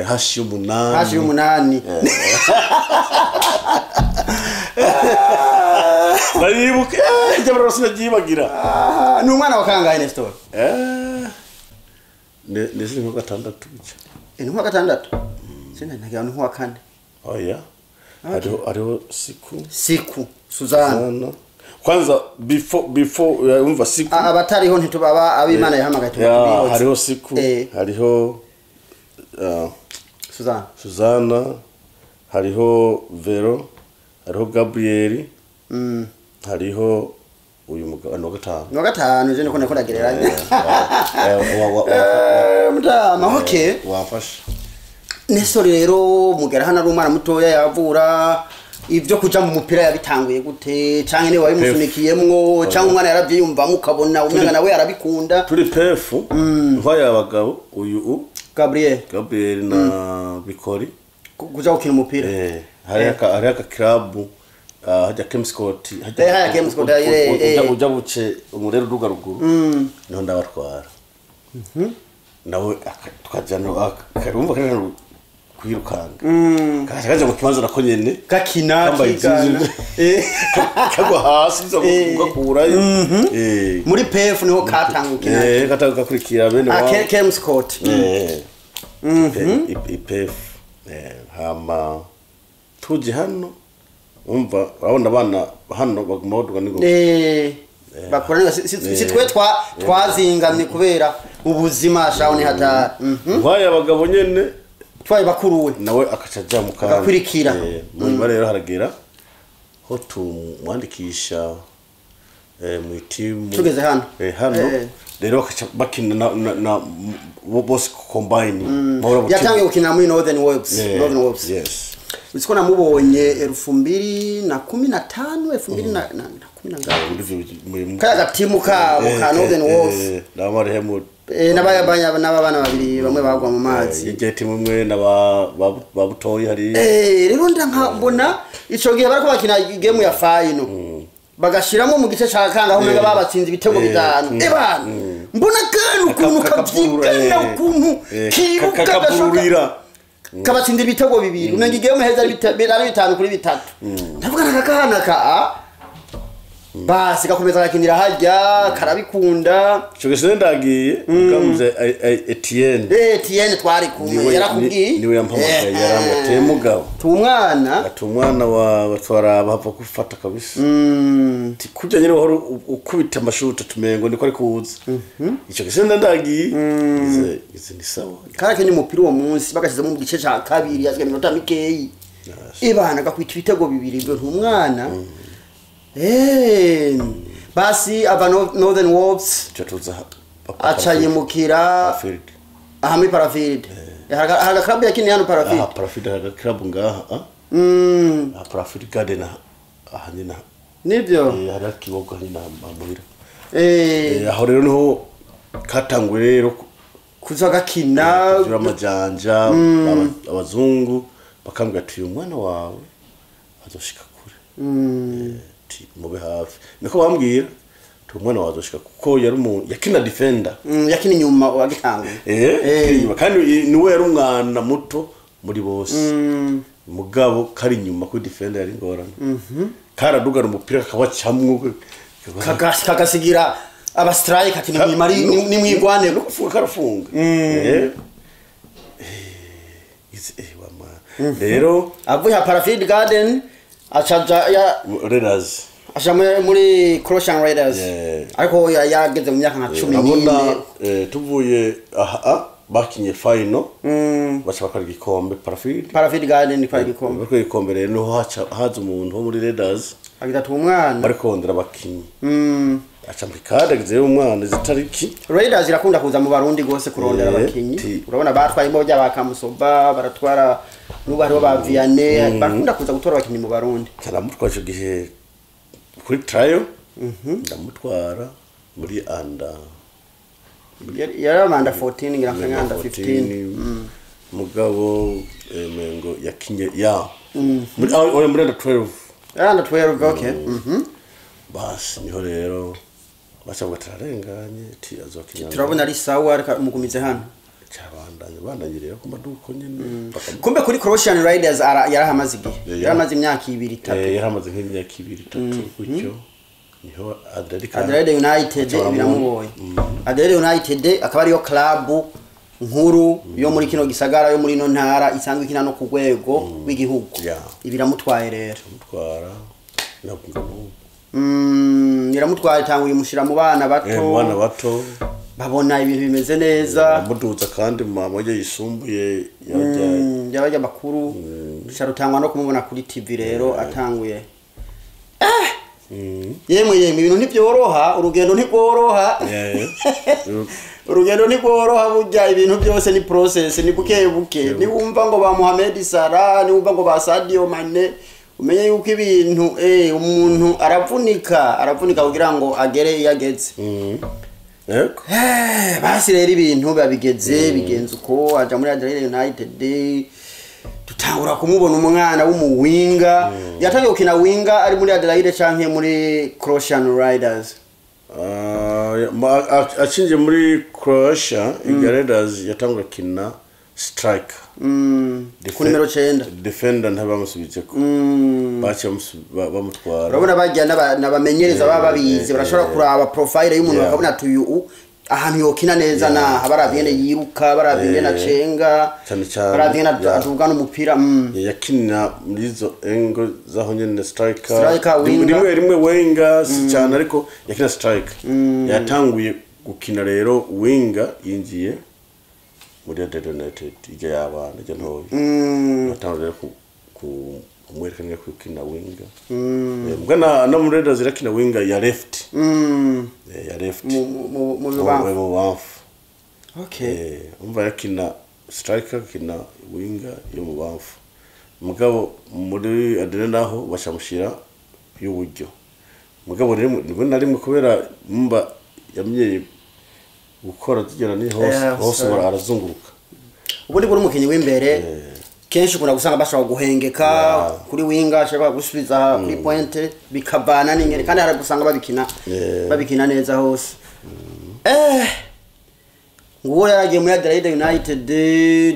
hashi 8. Hashi 8. Baribuka ijya barose nagibagira. Ni umwana wa kangahe Nestor? Nesi nko 6 bica. Ni nko 6? Sina ntagira ni nko 4. Oya, hariho Siku. Siku Suzana. Kwanza before umva Siku, abatariho ntitubaba ab'Imana yahamagaye tuba. Hariho Siku, hariho Suzana, hariho Vero, hariho Gabriel, hariho uyu mugabo no gatanu. No gatanu je niko nagereranya. Mudama, okay. Wafashe. Nestor rero mugera hano ari umwana mutoya yavura ivyo kuja mu mupira yabitanguye gute, canke niwe wabimusunikiyemwo, canke umwana yaravyiyumvamo ukabona umwana nawe yarabikunda? Turi pefu ntwaye abagabo uyu Gabriel na Bikori kuja gukina umupira. Hari aka club hajya Kemscott, hajya Kemscott, uja buce umurero uduga ruguru, niho ndabatwara. Nawe tukajana karumva kana kwirukanga kaje mu kibanza nako nyene gakina kigana kagwa hasi nzo gakurayo. Muri PF niho katangukina, katanguka kurikira bene wa Kemscott. IPF. Hama tuje hano umva urabona abana hano baguma baduga n'ingoga. Bakora si twe twazingamye kubera ubuzima shaho ni hatari. Ntwaye abagabo nyene twaye bakuruwe nawe akacaja mu kandi agakurikira. Mu rero haragera ho tumwandikisha mu team tugeze hano. Hano rero bakina na bose combine. Yatangiye gukina muri Northern Wolves. Northern Wolves. Yes. Utsiko namubonye 2015 2015 kaya gatimu kabo ka Northern Wolves. Nabarehemu n'abana n'abana babiri bamwe bagwa mu mazi. Igihe timu imwe na babutoyi hari. Rero ndankabona ico gihe bariko bakina game ya final. Bagashiramo mu gice ca kanga aho mega babatsinze ibitego bitanu. Ebana mbona kantu ukuntu kabyigana ukuntu kiruka kakaburira kabatsinda ibitego bibiri. Umenga igame heza ari 5-3. Ndavuga nakakana ka basi gakomeza gakinira hajya karabikunda. Ico gese ndagiye ukamuze Etienne. Etienne twari kumwe yarakubwiye. Niwe yampamagaye yarambwiye mugabo. Tumwana. Atumwana wa batwara bapfa gufata kabisa. Kujya nyine wahora ukubita amashuta tumengo niko ari kuza. Ico gese ndagiye ize ni sawa. Karakenye umupira uwo munsi bagashizemo mu gice ca kabiri yazwe minota mikeyi. Ibana gakwita ibitego bibiri ibyo ntumwana. Basi aba Northern Wolves acayimukira aha muri Parafield. Haga club yakini hano Parafield. Aha Parafield haga club ngaha. Aha Parafield Garden aha nyina. Nibyo. Hari kibogo nyina muhira. Aho rero niho katanguye rero kuza gakina amajanja abazungu bakambwira ati uyu mwana wawe azoshika kure. Mube hafi niko bambwira umwana wazoshika kuko yari umuntu yakina defender. Yakina inyuma wagitanguye. Kandi niwe yari umwana muto muri bose. Mugabo kari inyuma kuri defender yari ngorane. Karadugana umupira akawacamwo kagasigira aba strike ati ni mwigwane no kufunga karafunga. Rero avuye Parafield Garden acaja ya Raiders aja muri Croatian Raiders. Ariko yageze mu myaka nka 14. Urabona tuvuye aha bakinye final baca bakora igikombe Parafield. Parafield Garden kwa igikombe. Bakora igikombe rero niho haza umuntu wo muri Raiders agira ati umwana barikondera abakinyi. Aca muri kade agizeyo umwana zitariki. Raiders irakunda kuza mu Barundi gose kurondera abakinyi. Urabona batwaye imbo by'abakamusoba baratwara nubu hariho ba Vianney barakunda kuza gutora abakinyi mu Barundi. Taramutwaje ico gihe kuri trial. Ndamutwara muri under yari under 14 ngira nka under 15. Mugabo mengo yakinye ya muri under 12. Under 12 okay. Basi niho rero baca batararenganye ati azokinya. Turabona ari sawa ariko mugumize hano. Cyabandanye bandanye rero ku maduko nyene. Kumbe kuri Croatian Raiders yarahamaze igihe. Yaramaze imyaka 2 3. Yaramaze nk'imyaka 2 3 gutyo. Niho Adelaide United biramubonye. Adelaide United akaba ariyo club nkuru yo muri kino gisagara, yo muri ino ntara, isanzwe ikina no ku rwego rw'igihugu. Ibiramutwaye rero. Mutwara nabwo n'ubu. Iramutwaye, itanguye imushyira mu bana bato. Mu bana bato. Babona ibintu bimeze neza. Amuduza kandi mu mamoja yisumbuye yajya. Yabajya bakuru rutangwa no kumubona kuri TV rero atanguye. Yemwe yemwe, ibintu ntibyoroha, urugendo ntirworoha. Urugendo ntirworoha burya, ibintu byose ni process, ni buke buke. Niwumva ngo ba Mohamed Salah, niwumva ngo ba Sadio Mane, umenye yuko ibintu umuntu aravunika, aravunika kugira ngo agere iyo ageze. Yego. Basi rero ibintu babigeze bigenze uko, aja muri Adelaide United, tutangura kumubona umwana w'umuwinga. Yatangiye gukina winga ari muri Adelaide canke muri Croatian Riders? Acinje muri Croatia Igaredas, yatangura kina striker. Ku nimero 9. Defender ntabamusubijeko, baciye bamutwara. Urabona bajya n'abamenyereza baba babizi, barashobora kuraba profile y'umuntu, bakabona ati uyu ahantu yokina neza naha, baravye ingene yiruka, baravye ingene acenga, Cyane cyane. baravye ingene aduga n'umupira. Yakina muri izo engo zaho nyene, striker. Striker, winger. Rimwe rimwe winger, si cyane, ariko yakina striker. Yatanguye gukina rero winger yinjiye muri Adelaide United ijya y'abana, ijya ntoya. Yatanguye rero kumwereka neza gukina winger. Mbwa na muri Raiders irakina winger ya left. Ya left. Mu mu bibamfu. Mu bamfu. Okay. Umva, yakina striker, akina winger yo mu bamfu, mugabo muri Adelaide naho bacamushira y'uburyo, mugabo rimwe rimwe na rimwe kubera mba yamenyeye gukora tugera ni hose, hose arazunguruka. Ubundi buri umukinnyi w'imbere kenshi ukunda gusanga bashobora guhengeka kuri winga, ashobora gusubiza kuri pointe, bikavana n'ingene, kandi hari gusanga babikina babikina neza hose. Nguwo yaragiye muri Adelaide United,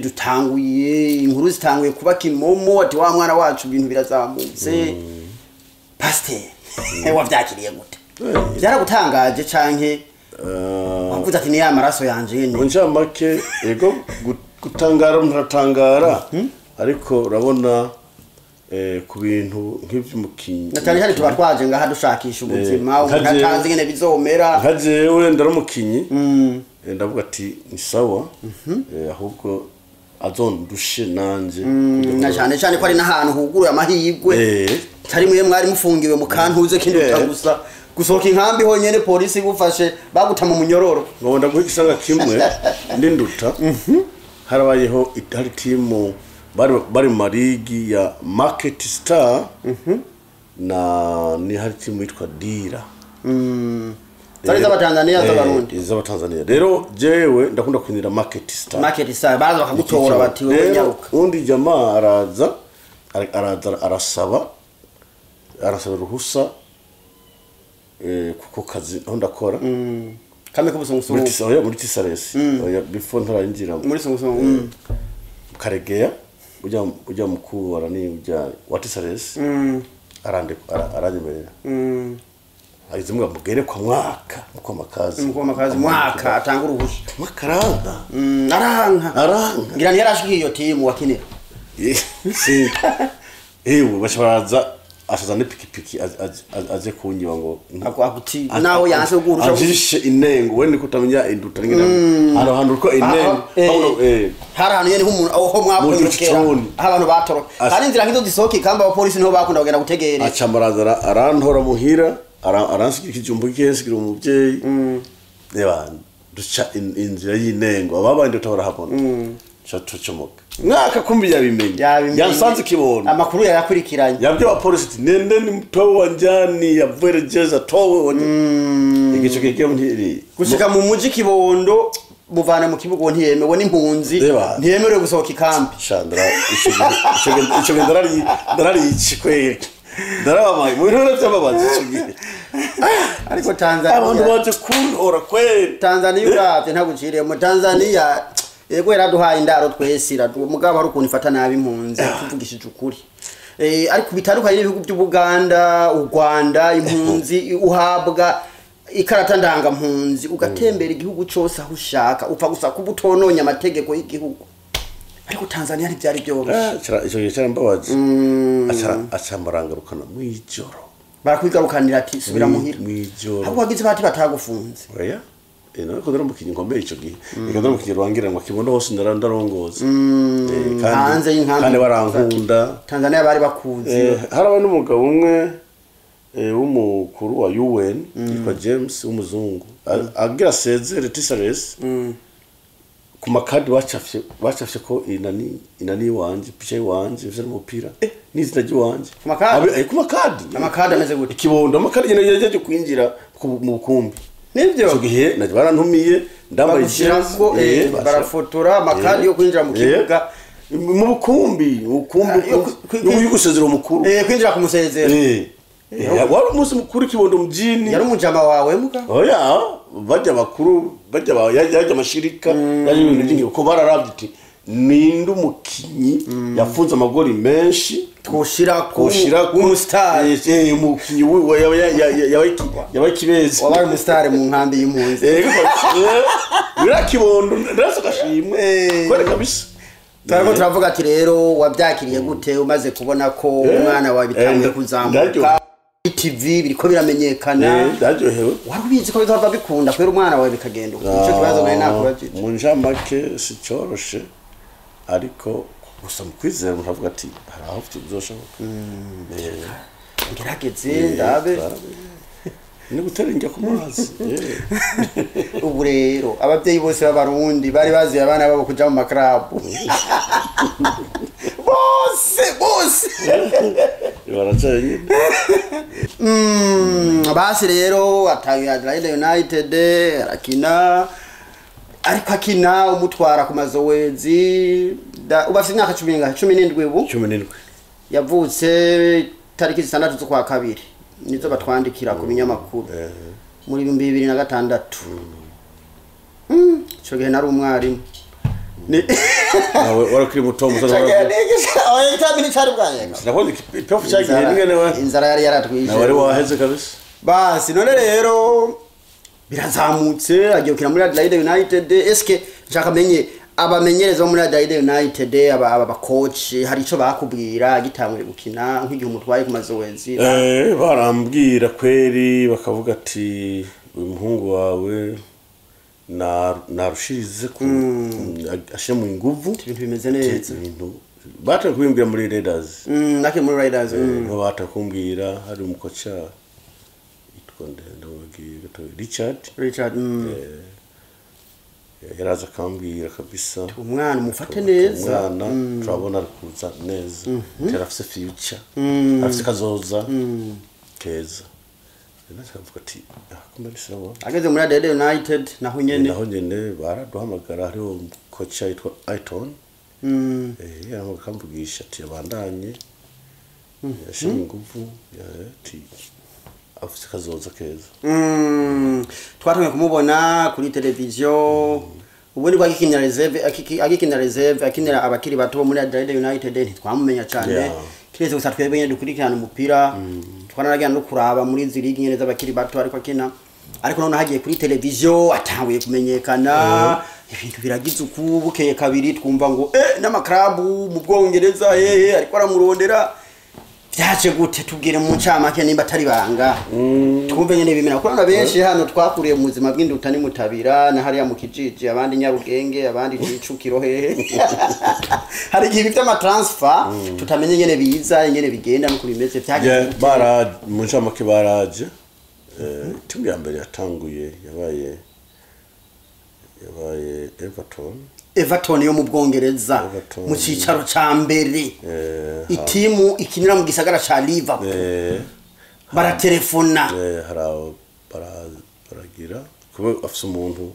dutanguye inkuru zitanguye kuba kimomo, ati wa mwana wacu ibintu birazamutse. Pasteur, wavyakiriye gute? Byaragutangaje canke wavuze ati ni ya maraso yanje nyene? Mu ncamake, yego, gutangara umuntu aratangara, ariko urabona ku bintu nk'ivy'umukinyi Na cyane cyane tuba twaje ngaha dushakisha ubuzima, umuntu atazi ingene bizomera. Nka jewe ndari umukinyi, ndavuga ati ni sawa, ahubwo azondushe nanje. Na cyane cyane ko ari n'ahantu huguruye amahirwe, tari mwe mwari mufungiwe mu kantuze kinduta gusa gusohoka inkambi honyene polisi igufashe baguta mu munyororo. Ngo ndaguha igisanga kimwe n'induta, harabayeho hari timu bari mu marigi ya Market Star na ni hari timu yitwa Dira. Zari z'Abatanzania, z'Abarundi? Z'Abatanzania. Rero jewe ndakunda kwinira Market Star. Market Star baraza bakagutora bati wowe Rero, nyaruka. undi jamaa araza araza arasaba uruhusa kuko kazi aho ndakora kame muri k'ubusungusungu. Oya, muri Tisaresi, oya, before ntarayinjira. Muri sungusungu. Karegeya ujya mukuru wa ni ujya wa Tisaresi aranyemerera, ageze mbwa mugere kwa mwaka mukoma makazi. Mukoma makazi mwaka atanga uruhusha. Mwaka aranka. Aranka. Aranka. Ngira ntiyarashikiye iyo timu wakinira. Si ewe, baca baraza, asaza n'ipikipiki aze kunyiba ngo Akuti nawe yanse kuguhurusha. Ajishe inengo we niko utamenya induta ngene hano hantu uko inengo. Paulo Hari ahantu nyene nk'umuntu aho mwaponyokera. Giconi. Aho abantu batoroka hari inzira nk'izo zisohoka ikamba, abapolisi niho bakunda kugenda gutegera. Aca maraza arantora muhira, aransigira ikijumbu kiye, umuvyeyi reba duca inzira y'inengo, ababandi utabarahabona, ca tucomoka mwaka kumbi yabimenye. Yabimenye. Yasanze kibondo. Amakuru yayakurikiranye. Yabyo abapolisi ati nende ni mtowe wanjani yavuerejeza towe wanje igico kigiye ntiri. Gushika mu muji Kibondo muvana mu kibuga, uwo ntiyemewe n'impunzi. Reba. Ntiyemerewe gusohoka ikambi. Shandra ico gihe ndarari kweri, ndarabamaye mu bintu by'ababazi ico gihe. Ariko abantu Tanzania baje kuntora kweri. Tanzania uravye ntaguciriyemo, Tanzania yego yaraduhaye indaro twese, iraduha, mugabo hari ukuntu ifata nabi impunzi tuvugishije ukuri. Ariko bitandukanye n'ibihugu by'Ubuganda, u Rwanda, impunzi uhabwa Ikarata ndangampunzi ugatembera igihugu cyose aho ushaka, upfa gusa kuba utononya amategeko y'igihugu. Ariko Tanzania ntibyari byoroshye. Ico gihe carambabaje. Aca marangarukana mwijoro. Barakwigarukanira ati subira muhira. Mwijoro. Ahubwo wagize bati batagufunze. Oya. Nariko ndari umukinyi nkomeye ico gihe. Reka ndari umukinyi rurangiranwa kibondo hose ndarongoza. Hanze y'inkambi. Kandi barankunda. Tanzania bari bakuzi. Haraba n'umugabo umwe w'umukuru wa UN yitwa James w'umuzungu. Agira sezere Tisaresi. Ku makadi bacafye ko inani wanje picha wanje ivyo n'umupira n'izina ry'iwanje. Ku makadi? Ku makadi. Amakadi ameze gute? Ikibondo amakadi nyene yaje kwinjira mu bukumbi. Nivyo? Ico gihe naje barantumiye ndambaye jeans, barafotora amakadi yo kwinjira mu kibuga mu bukumbi y'ugusezera umukuru. Kwinjira kumusezera. Wari umunsi mukuru kibondo mjini. Yari umujama wawe muga? Oya, bajya bakuru bajya yaje amashirika yaje ibintu byingi ko bararavye ati ninde umukinyi yafunze amagori menshi twoshira ku umustar. Umukinyi yabaye kibeze wabaye umustar mu nkambi y'impunzi. Birakibondo ndasa gashimwe kwere kabisa. Turariko turavuga ati rero wabyakiriye gute umaze kubona ko umwana wawe bitangiye kuzamuka TV biriko biramenyekana? Ndaryohewe. Wari ubizi ko bizava bikunda kwera umwana wawe bikagenda uko? Ico kibazo nari nakubajije. Mu njamake si coroshe, ariko gusa mu kwizera umuntu avuga ati hari aho bizoshoboka. Ngerageze ndabe. Ni gutera injya ku mazi. Ubu rero abavyeyi bose b'abarundi bari bazi abana babo kuja mu maklabu. Bose bose. Baracaye. Basi rero ataye Adelaide United arakina, ariko akina umutwara ku mazowezi. Ubu afite imyaka 17 ubu. 17. Yavutse tariki 6 z'ukwa kabiri. Nizo batwandikira ku binyamakuru. Muri 2006. Ico gihe nari umwarimu. Nawe warakiri muto musaza wawe. Oya itabini cyari bwanyega. Sinakoze ipofu cyagiye ningene we. Inzara yari yaratwishe. Nawe wari waheze kabisa. Basi none rero birazamutse agiye gukina muri Adelaide United. Eske nshaka menye abamenyereza muri Adelaide United aba coach hari ico bakubwira gitanguye gukina nk'igihe umutwaye ku mazowezi? Barambwira kweri bakavuga ati uyu muhungu wawe narushirize ku ashira mu nguvu ibintu bimeze neza. Ibintu batakumbwira muri Raiders. Nake muri Raiders. No batakumbwira hari umukocha yitwa ndababwiye gato Richard. Yaraza akambwira kabisa umwana umufate neza. Umwana turabona kuza neza. Terafise future. Afise kazoza keza. Nakavuga ati kumbe sawa. Ageze muri Adelaide United naho nyene. Naho nyene baraduhamagara hariho kocha yitwa Aiton. Yaramukamvugisha ati abandanye. Yashimye nguvu ati afise kazoza keza. Twatumye kumubona kuri televiziyo. Ubundi kwa agikinira reserve, agikinira reserve, akinira abakiri bato muri Adelaide United ntitwamumenya cyane. Kiretse gusa twebwe nyene dukurikirana umupira. Twanaragira no kuraba muri izi ligi nyene z'abakiri bato ariko akina. Ariko none hagiye kuri televiziyo atanguye kumenyekana. Ibintu biragize uku bukeye kabiri twumva ngo n'amaklabu mu Bwongereza hehe ariko aramurondera. Byaje gute tubwire mu ncamake nimba atari banga. Twumve nyene bimera kuko benshi hano twakuriye mu buzima bw'induta ni mutabira na hariya mu kijiji abandi Nyarugenge abandi Cicukiro hehe. Hari igihe by'ama transfer tutamenye nyene biza nyene bigenda no kubimeze byaje. Bara mu ncamake baraje. Timu ya mbere yatanguye yabaye Everton. Everton yo mu Bwongereza mu cicaro ca mbere. Itimu ikinira mu gisagara ca Liverpool. Baratelefona. Baragira kuba afise umuntu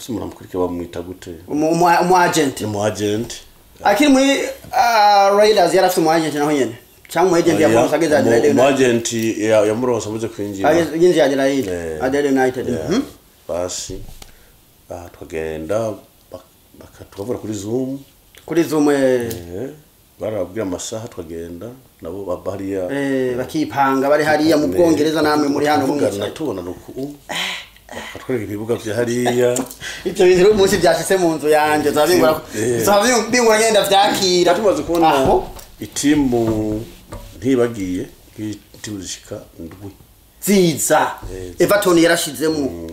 amukurikira bamwita gute? Umu agent. Umu agent. Akiri muri Raiders yarafise umu agent naho nyene. Cyangwa umu agent yamuronse ageze Adelaide United. Umu agent yamuronse amaze kwinjira. Yinjiye Adelaide United. Basi twagenda bakatubavura kuri Zoom. Kuri Zoom. Barababwira amasaha twagenda nabo baba hariya. Bakipanga bari hariya mu Bwongereza, namwe muri hano tuvugana, mwicaye. Tubona nuku bakatwereka ibibuga vya hariya. Ivyo bintu rero umunsi vyashitse mu nzu yanje zabingura, zabingura ngenda vyakira. Tumaze kubona Aho itimu, ntibagiye itimu zishika 7. Ziza Everton yarashizemo.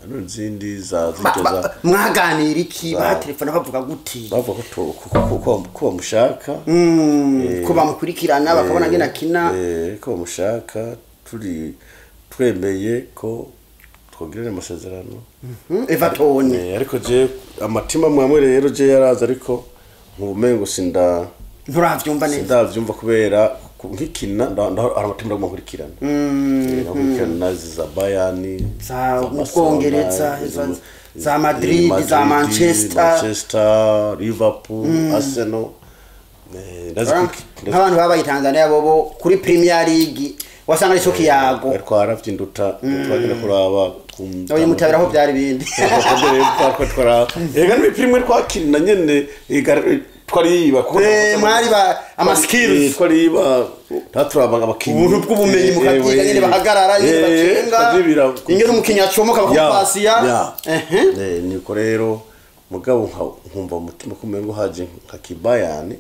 Hano izindi za zijya za Mwaganira iki? Batelefona bavuga gute? Bavuga ko ko bamushaka. Ko bamukurikirana, bakabona ngena kina. Ko bamushaka, turi twemeye ko twogirana amasezerano. Everton. Ariko je amatima mwamwe rero je yaraza, ariko nkubumengo sinda Nturavyumva neza. Sindavyumva kubera nkikina hari amatima ndaguma nkurikirana. Nkurikirana za Bayern, Za mu Barcelona, Bwongereza, za Madrid, za Manchester. Manchester, Liverpool, Arsenal. Nk'abantu babaye Tanzania bobo kuri Premier League wasanga ari cyo kiyago. Twaravye induta, twagenda kuraba ku Oya, mutabiraho byari bindi. Ega n'imipira twakina nyene, ega twariba kuko Mwari ba ama skills. Twariba, taturaba abakinyi. Ubuntu bw'ubumenyi mukabyiga nyene, bahagarara nyene, bacenga ingene umukinyi acomoka bakamupasiya. Ehe. Niko rero mugabo nkumva umutima ko umengo haje nka kibayani,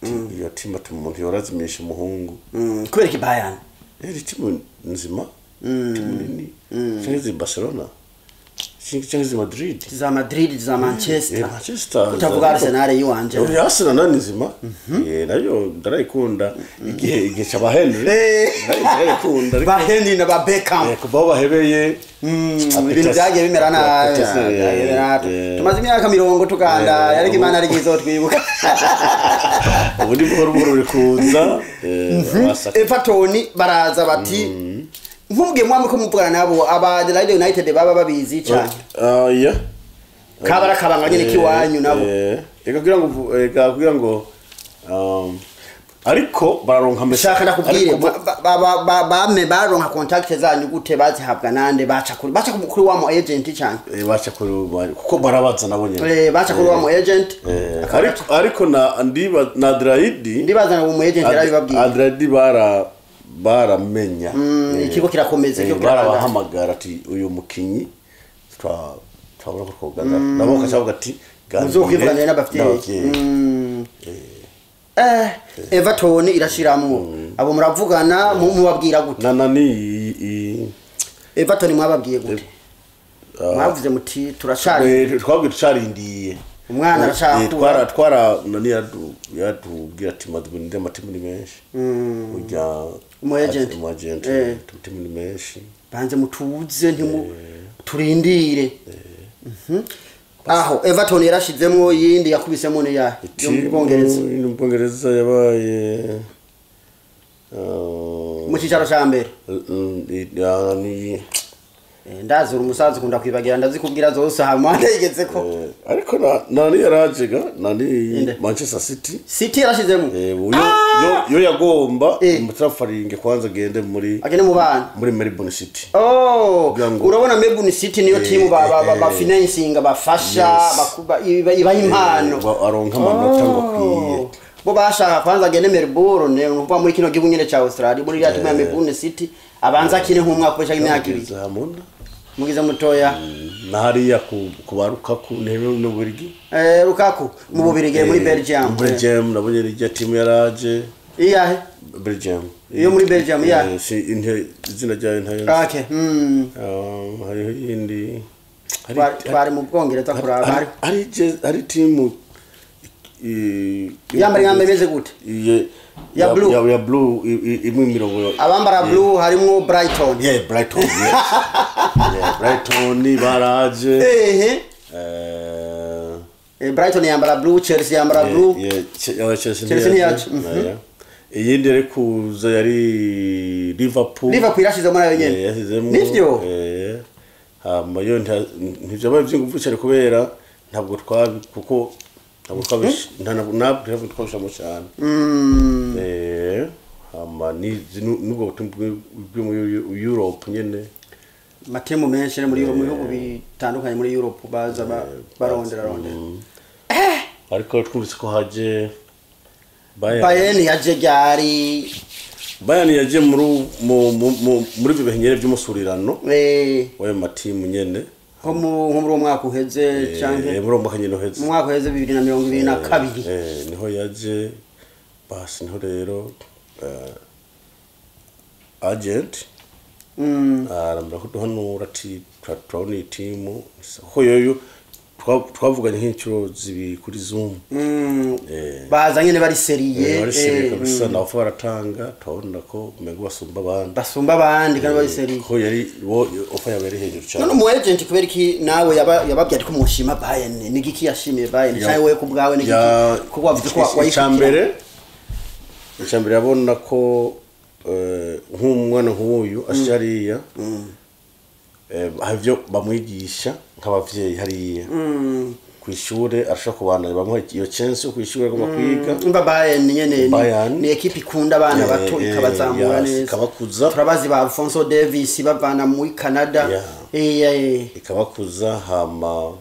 iyo timu ati umuntu yorazimisha umuhungu. Kubera iki Bayern? Timu nzima, timu nini, canke zi Barcelona canke zi Madrid. Za Madrid, za Manchester. Manchester. Utavuga Arsenal yiwanje. Oya, Arsenal nayo ni nzima. Nayo ndarayikunda igihe c'aba Henry. Ndarayikunda ariko Ba Henry na ba Beckham. Kuva aho bahebeye Ibintu byagiye bimera nabi. Byagiye bimera nabi. Tumaze imyaka 30 tuganda, ariko Imana ari twibuka. Ubu ni buhoro buhoro buri kuza, basaka. Everton baraza bati nkubwiye mwamwe ko muvugana nabo, aba Adelaide United baba babizi cyane. Ah, yeah. Kabara kabanga nyene kiwanyu nabo. Eka kugira ngo ariko bararonka Shaka ndakubwire, ariko bame baronka contact zanyu gute? Bazihabwa nande? Baca kuri wa mu agent cyane? Baca kuri kuko barabaza nabo nyene. Baca kuri wa mu agent. Ariko na ndiba na Adelaide Ndibaza ngo mu agent yarabibabwiye. Adelaide baramenya. Ikigo kirakomeza, ikigo kirakomeza. Barabahamagara ati uyu mukinyi twabona ko twogana nabo, bakaca ati ganire Muzokwivuganira n'abavyeyi. n'abavyeyi. Everton irashiramwo abo muravugana, mubabwira gute? Na nani Everton mwababwiye gute? Mwavuze muti turacari Twabwiye tucarindiye. Umwana aracakura. Twara nani yatubwira ati madubunire amatimu ni menshi urya Umu agent. Umu agent. Amatimu ni menshi. Banze mutuze, ntimu turindire. Aho Everton yarashizemwo, yindi yakubisemo ni ya yo mu Bwongereza? Mu Bwongereza yabaye Mu cicaro ca mbere. Ni Ndazi uri umusaza ukunda kwibagira, ndazikubwira zose hama ndayigeze ko. Ariko na nani yarajega nani Inde? Manchester City. City yarashizemo. Yo yagomba umutrafaringe kwanza agende muri Agende mu bana. muri Melbourne City. Oh, Kugira ngo urabona Melbourne City niyo timu ba financinga, bafasha, bakuba ibaha impano. Aronka amanota ngo akwiye. Bo bashaka kwanza agende Melbourne, ni ukuvuga muri kino gihugu nyene ca Australia, muri iriya timu ya Melbourne City, abanza akine nk'umwaka umwe canke imyaka 2. Hamona. Mugize mutoya. Na hariya ku ba Lukaku no Burigi. Lukaku mu Bubirigi, muri Belgium. Belgium nabonye irya timu yaraje. Iyahe? Belgium. Iyo muri Belgium, iyahe? Si izina ryayo ntayo. Okay. Hariho iyindi Twari mu Bwongereza kuraba hari hari timu Yambara ingamba imeze gute? Ya blue. Ya blue, imwe imirongo. Abambara blue harimwo Brighton. Yeah, Brighton, yes. Yeah, Brighton baraje. Brighton yambara blue, Chelsea yambara blue. Yeah, Chelsea. Chelsea ntiyaje. Yeah. Iyindi yari kuza yari Liverpool. Liverpool irashizemo nayo nyene. Yashyizemo. Nivyo? Hama yo ntivyabaye vy'inguvu cyane kubera ntabwo twabi kuko ntabwo twabish ntabwo twabishamo cyane. Hama ni nubwo butumwa bwo muri Europe nyene. Matemu menshi ari muri mu bihugu bitandukanye muri Europe baza barondera rondera. Ariko twumvise ko haje Bayern yaje ryari? Bayern yaje muri ibyo bihe nyene by'umusurirano w'ayo matimu nyene, nko muri uwo mwaka uheze canke muri uwo mwaka nyene uheze, mu mwaka uheze 2022 niho yaje. Basi niho rero agent arambwira ko duhanura ati turabona iyi timu kuko yoyo twavuganye nk'inshuro zibiri kuri Zoom. Baza nyene bari sérieux, bari sérieux kabisa, nawe baratanga turabona ko umengo basumba abandi, basumba abandi kandi bari sérieux ko yari wo ofa yabere hejuru cyane. None umu agent kubera iki nawe yababwiye ariko mushima Bayern, ni giki yashimiye Bayern cyane wewe kubwawe ni giki kuko wavuze ko wayicambere? Icambere yabona ko nk'umwana nk'uyu ashariya havyo bamwigisha nk'abavyeyi hariya ku ishure, arashobora kubana bamuha iyo chance yo kw'ishure agomba kwiga. Umva Bayern nyene ni equipe ikunda abana bato ikabazamura neza, ikabakuza. Turabazi ba Alphonso Davies bavana muri Canada, ikabakuza. Hama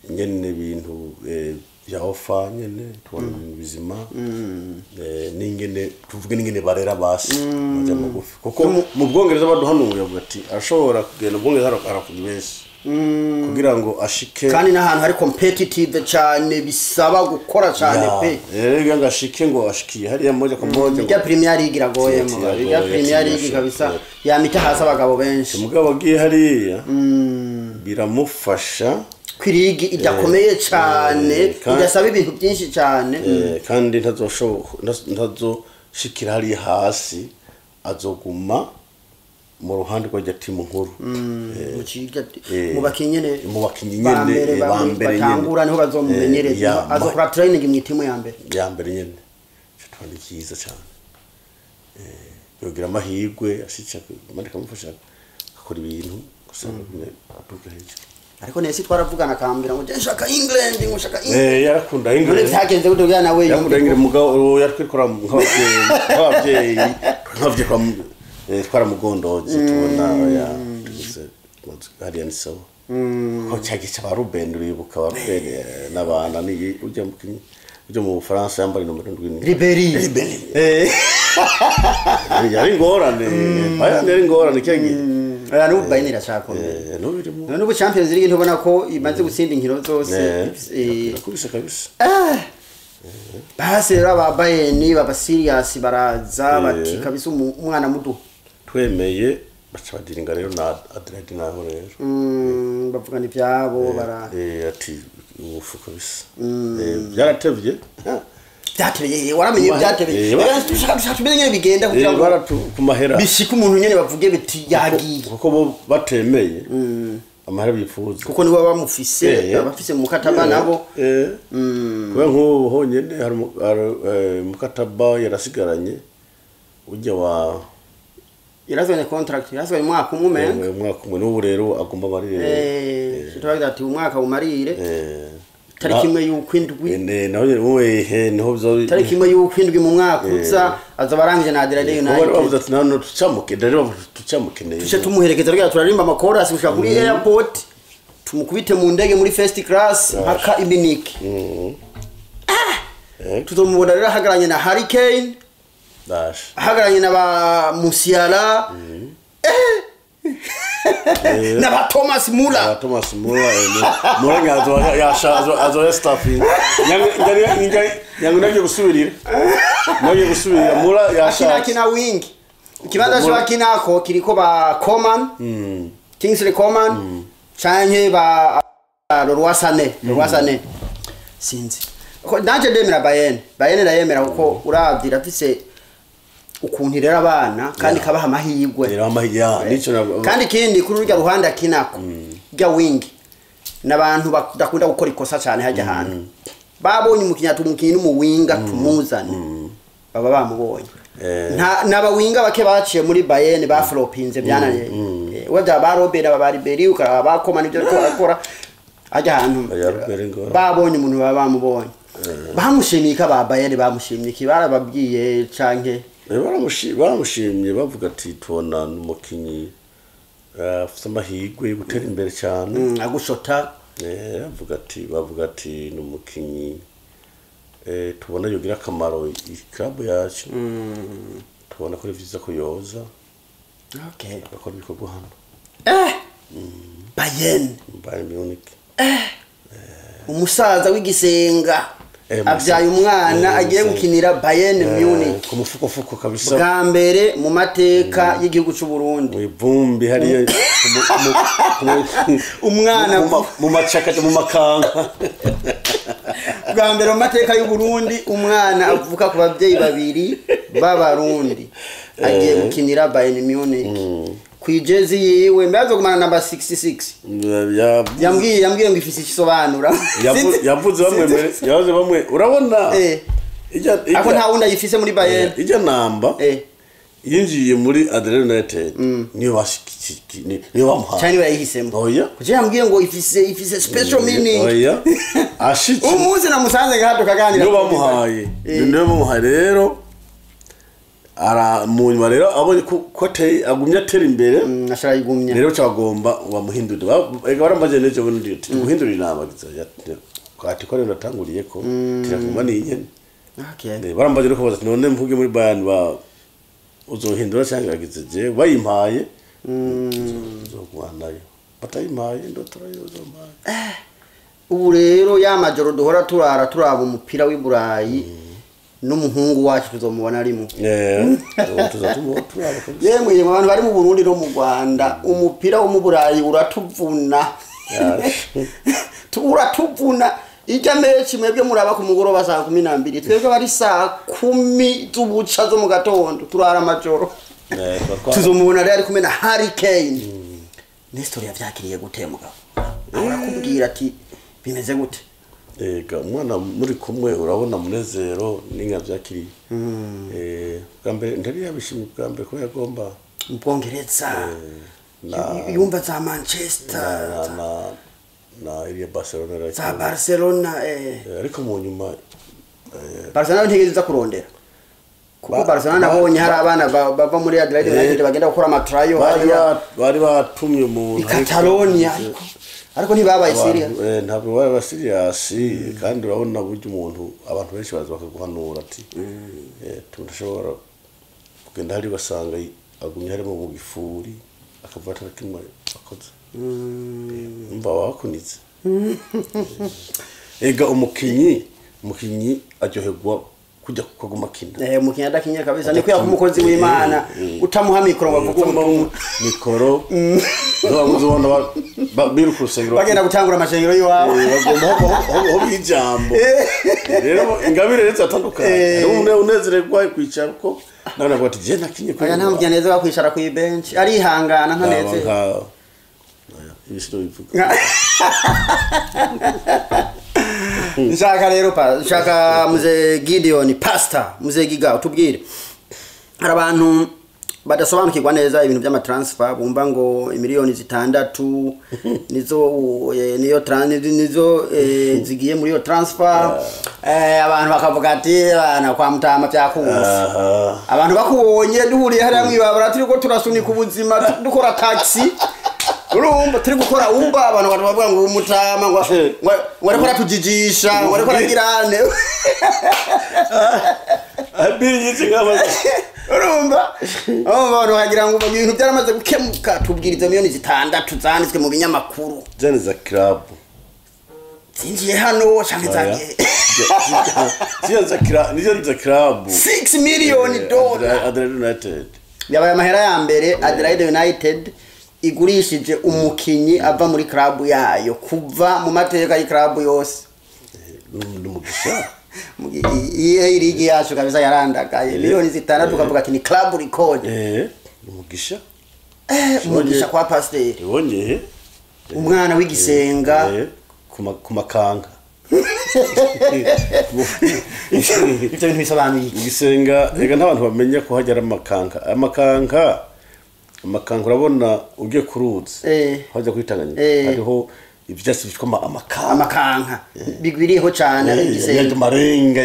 nyene ibintu bya ofa nyene tubona ibintu bizima, n'ingene tuvuge n'ingene barera basi majya magufi, kuko mu Bwongereza baduhanuye bavuga ati arashobora kugenda mu Bwongereza arakugira benshi kugira ngo ashike, kandi n'ahantu hari competitive cyane bisaba gukora cyane pe. Rero ngo ashike ngo ashikiye hariya moja kwa moja ya Premier League iragoye mu ya Premier League kabisa yamita hasi abagabo benshi. Umugabo agiye hariya biramufasha kwirigi idakomeye cyane, idasaba ibintu byinshi cyane, kandi ntazoshikira hariya hasi, azoguma mu ruhande rwa timu nkuru mu bakinyene bambere batangura niho bazomumenyereza, azokora training mu timu ya mbere nyene. Cyo ni cyiza cyane, yogira amahirwe ashica mandika amufasha akora ibintu gusanga atuka hejuru. Ariko nesi twaravugana akambira ngo nshaka England, ngo nshaka England. Yarakunda England. None byagenze gute kugira nawe yakunda England mugabo yaratwikora nk'abavyeyi twaramugondoje tubona ya hariya ni sawa. Ko cyagiye ba Ruben, uribuka ba Ruben n'abana ni ujya mu Bufaransa yambara nomero 7 Ribery. Yari ngorane, yari ngorane cyagiye. Oya n'ubu Bayern iracakomeye. N'ubu Champions League ntubona ko imaze gutsinda inkino zose. Irakubise kabisa. Basi rero aba Bayern baba serious baraza bati kabisa umwana muto twemeye, baca badiringa rero na Adelaide naho rero bavugana ibyabo bara ati ubufu kabisa. Byaratevye byatebeye, waramenye byatebeye. Dushaka tumenye nyene bigenda kugira ngo baratu kumahera bishika umuntu nyene bavuge biti yagiye, kuko bo batemeye amahera bifuza, kuko nibo bamufise abafise mu mukataba nabo. Kuba nk'ubu honyene hari mukataba yarasigaranye ujya wa yarazanye contract yarazanye umwaka umwe umwaka umwe n'ubu rero agomba amarire turagira ati umwaka umarire tariki imwe y'ukwindwi naho niho bizo tariki imwe y'ukwindwi mu mwaka uza azoba arangije na Adelaide United. Bavuze ati nano tucamukeneye tucamukeneye tuce tumuherekeza rero turarimba amakorasi gushika kuri airport, tumukubite mu ndege muri first class mpaka iminiki. Tuzomubona rero ahagaranye na Harry Kane, ahagaranye na ba Musiala, na ba Thomas Muller. Thomas Muller Muller ngazo yasha azo staff nyangu nagiye gusubirira Muller yasha akina wing ikibanza cyo akinako kiriko ba Coman, Kingsley Coman canke ba Leroy Sané sinzi. Nanje ndemera Bayern ndayemera kuko uravye irafise ukuntu rero abana kandi kabaha amahirwe. Kandi ikindi kuri urya ruhande akinako rya wing n'abantu badakunda gukora ikosa cyane hajya ahantu babonye umukinnyi tumukinnyi n'umuwinga tumuzane baba bamubonye. N'abawinga bake baciye muri Bayern baflopinze byananiye. Wenda ba Robert aba Ribery ukaraba bakoma nibyo ariko arakora hajya ahantu babonye umuntu baba bamubonye. Bamushimiye ka ba Bayern bamushimye ki barababwiye canke baramushimye bavuga ati tubona umukinyi afite amahirwe yo gutera imbere cyane agushota. Bavuga ati ni umukinyi Tubona yogira akamaro club yacu. Tubona ko ari vyiza ko yoza agakora ibikorwa hano. Bayern Bayern Munich. Umusaza w'igisenga abyaye umwana agiye gukinira Bayern Munich ku mufuko kabisa, bwa mbere mu mateka y'igihugu cy'u Burundi. Mu ivumbi hariya Umwana mu macaka, mu makanka. Bwa mbere mu mateka y'u Burundi, umwana avuka ku babyeyi babiri b'Abarundi agiye gukinira Bayern Munich. Ku ijezi yiwe mbazo kumana namba 66. Yambwiye ngo ifise ikisobanura. Yavuze bamwe mbere, yavuze bamwe, urabona ako nta wundi ayifise muri Bayern. Ijya namba yinjiye muri Adelaide United niyo bashiki niyo bamuhaye cyane bayihisemo. Oya. Kuko yambwiye ngo ifise special meaning. Oya, ashitse umunsi namusanze ngaha tukaganira, niyo bamuhaye, niyo bamuhaye rero. Ara mu nyuma rero abonye ko agumye atera imbere, ashara yigumya. Rero cyagomba bamuhindure. Ega baramaze n'ejo bundi ati guhindura inama ati ko rero natanguriye ko tirakuma ni nyene. Barambaje rero kubaza ati none mvuge muri Bayern ba uzohindura cyangwa yagize je bayimpaye nzogwana nayo, batayimpaye ndotora yo uzompaye. Ubu rero ya majoro duhora turara turaba umupira w'i Burayi n'umuhungu wacu tuzomubona arimo. Ubu tuza turaba kabisa. Yemwe yemwe, abantu bari mu Burundi no mu Rwanda, umupira wo mu Burayi uratuvuna. Uratuvuna. Ijya menshi mwebwe muraba ku mugoroba saa 12, twebwe bari saa 10 z'ubuca zo mu gatondo, turara amajoro. Tuzomubona rero ari kumwe na Harry Kane. Nestor yavyakiriye gute mugabo? Arakubwira ati bimeze gute? Ega umwana muri kumwe, urabona Munezero n'inka vyakiriye. Bwa mbere ntari yabishimye, bwa mbere ko yagomba mu Bwongereza, na yumva za Manchester, na iriya Barcelona. Za Barcelona. Ariko mu nyuma Barcelona ntigeze iza kurondera, kuko Barcelona nabonye hari abana bava muri Adelaide United bagenda gukora amatrayo bari hariya bari batumye umuntu i Catalonia, ariko ntibabaye serious. Ntabwo bari ba serious. Kandi urabona burya umuntu, abantu benshi baza bakaguhanura ati tudashobora kugenda hari, ugasanga agumye harimo mu gifuri akava atarakimwe akoze. Umva bakunitse. Ega umukinyi aryoherwa kujya kuguma akina. Umukinnyi adakinye kabisa ni kuya umukozi w'Imana utamuha mikoro ngo avuge ubutumwa. Mikoro niba uzobona biruka urusengero bagenda gutangura amashengero y'iwabo. Bagomba ho ijambo rero, ingabire rero ziratandukanye. Hariho unezererwa kwicara uko nawe navuga ati je nakinye. Oya, nta mujya neza bakwicara ku ibenshi, arihangana ntanezerwa. Nka ibisiro bivuga. Nshaka rero pa nshaka muze Gideon, pastor muze Giga, utubwire. Hari abantu badasobanukirwa neza ibintu by'amatransfer, bumva ngo 6 miliyoni nizo niyo nizo zigiye muri iyo transfer. Abantu bakavuga ati bana kwa mutama byakunze. Abantu bakubonye duhuriye hariya mwibabara turiko turasunika ubuzima, dukora taxi, urumva turi gukora umba, abantu bavuga ngo umutama ngo ariko aratujijisha, ngo ariko aragirane. Abiri yitse nk'abaza. Urumva abo bantu bagira ngo ibintu byaramaze gukemuka. Tubwira izo 6 miliyoni zanditswe mu binyamakuru. Jane za club zinjiye hano canke zagiye? Ziya za club, nizo za club. 6 million dollar. Adelaide United. Yabaye amahera ya mbere Adelaide United igurishije umukinyi ava muri club yayo kuva mu mateka y'iclub yose. Ni umugisha. Iyi ligi yacu kabisa yarandagaye. 6 miliyoni ukavuga ati ni club record. Ni umugisha. Umugisha kwa pasiteri. Ibonye. Umwana w'igisenga. Ku makanka. Ivyo bintu bisobanuye iki? Igisenga reka n'abantu bamenya ko hajya ari amakanka. Amakanka, urabona ugiye ku ruzi hajya kuri Tanganyika, hariho ivyatsi bitwa amakanka. Amakanka bigwiriyeho cane ari igisenga. Amarenga.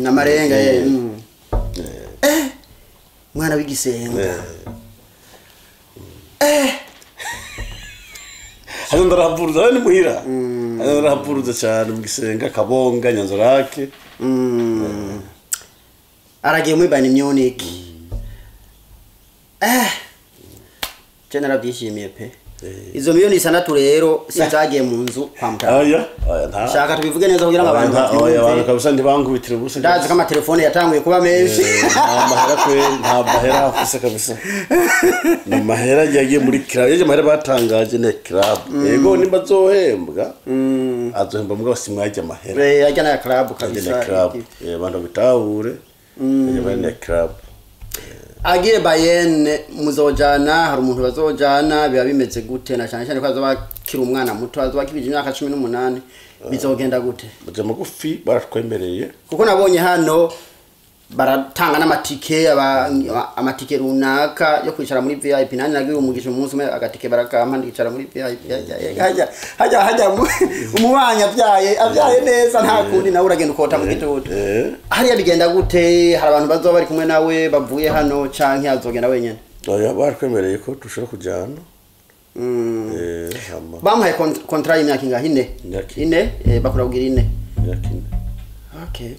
Amarenga. Umwana w'igisenga. Hano ndarahavuruza, hano ni muhira, hano ndarahavuruza cyane mu Gisenga, Kabonga, Nyanzarake. Aragiye muri Bayern Munich. Je narabyishimiye pe. Izo 6 miliyoni rero sinzagiye mu nzu kwa mutara. Oya, oya, nta. Shaka tubivuge neza kugira ngo abantu Oya, abantu babyumve. kabisa ntibankubitire ubusa. Ndazi ko amatelefone yatanguye kuba menshi. Nta mahera kweri, nta mahera afise kabisa. Ni mahera yagiye muri club, yaje mahera batangaje ne club. Yego, nimba azohembwa, azohembwa, mugabo simwajya amahera. Ajya na club Yaje kabisa. ne club. Abantu bitahure, yaje mahera ne club. Agiye Bayern, muzojana? Hari umuntu bazojana? Biba bimeze gute, na cyane cyane ko azoba akiri umwana muto, azoba akibije imyaka 18? Bizogenda gute? Baja magufi, baratwemereye. Kuko nabonye hano baratanga n'amatike, amatike runaka yo kwicara muri VIP. Nani nagiye umugisha umunsi umwe agatike barakampa, ndicara muri VIP. Hajya hajya hajya umubanyi abyaye neza, nta kundi, nawe uragenda ukota mu gitutu. Hariya bigenda gute? Hari abantu bazoba bari kumwe nawe bavuye hano, canke azogenda wenyene? Oya, baratwemereye ko dushobora kujana. Hama Bamuhaye contrat y'imyaka ingahe? Ine? Imyaka ine. Ine, bakora kugira ine. Imyaka 4. Okay,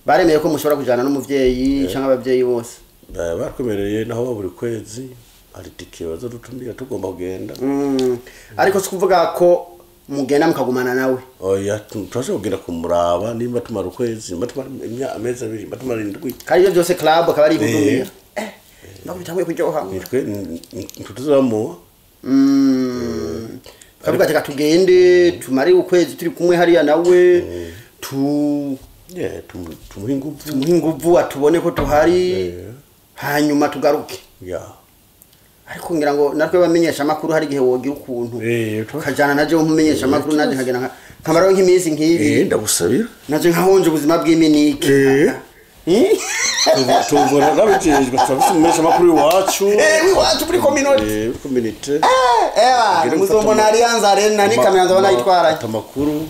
baremeye ko mushobora kujana n'umuvyeyi canke abavyeyi bose? Baratwemereye, naho buri kwezi hari tike bazodutumira tugomba kugenda. Ariko si kuvuga ko mugenda mukagumana nawe? Oya, turashobora kugenda kumuraba, nimba tumara ukwezi, nimba tumara amezi 2, nimba tumara indwi. Kandi ibyo byose club akaba ari ihudumira. Nako bitanguye kuryoha. Nitwe ntituzamuha. Kavuga ati: "Tugende tumare ukwezi turi kumwe hariya nawe tu Yeah, tumuhe inguvu. Tumuhe inguvu, atubone ko tuhari, hanyuma tugaruke." Ariko ngira ngo natwe bamenyesha amakuru, hari igihe wogira ukuntu ukajana naje nkumenyesha amakuru, naje nkagenda nkamaraho nk'iminsi nk'ibiri. Ndagusabira. Naje nkahonje ubuzima bw'iminike. Tuvura nabijejwe, turafise umumenyesha amakuru iwacu. Iwacu muri community. Community. Ewa, muzombona Allianz Arena ni kamera nzabona yitwara. Ata amakuru.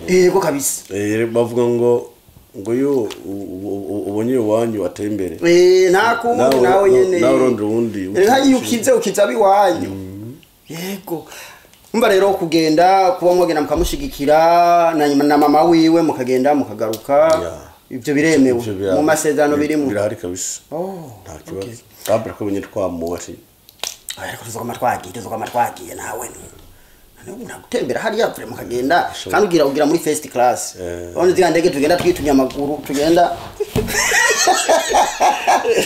Yego kabisa. Bavuga ngo yo ubonye iwanyu ateye imbere. Nta kundi, nawe nyene. Nawe urondera uwundi. Hagiye ukiza abiwanyu. Yego. Umva rero, kugenda kuba mwogenda mukamushigikira na mama wiwe, mukagenda mukagaruka. Ivyo biremewe? Ivyo Mu masezerano birimo? Birahari kabisa. Oh, nta kibazo. Babura ko benye twamuwe ati Ariko tuzogama twagiye nawe. None gutembera hariya vure mukagenda, kandi ugira muri first class. Urabona ziriya ndege tugenda twitumye amaguru, tugenda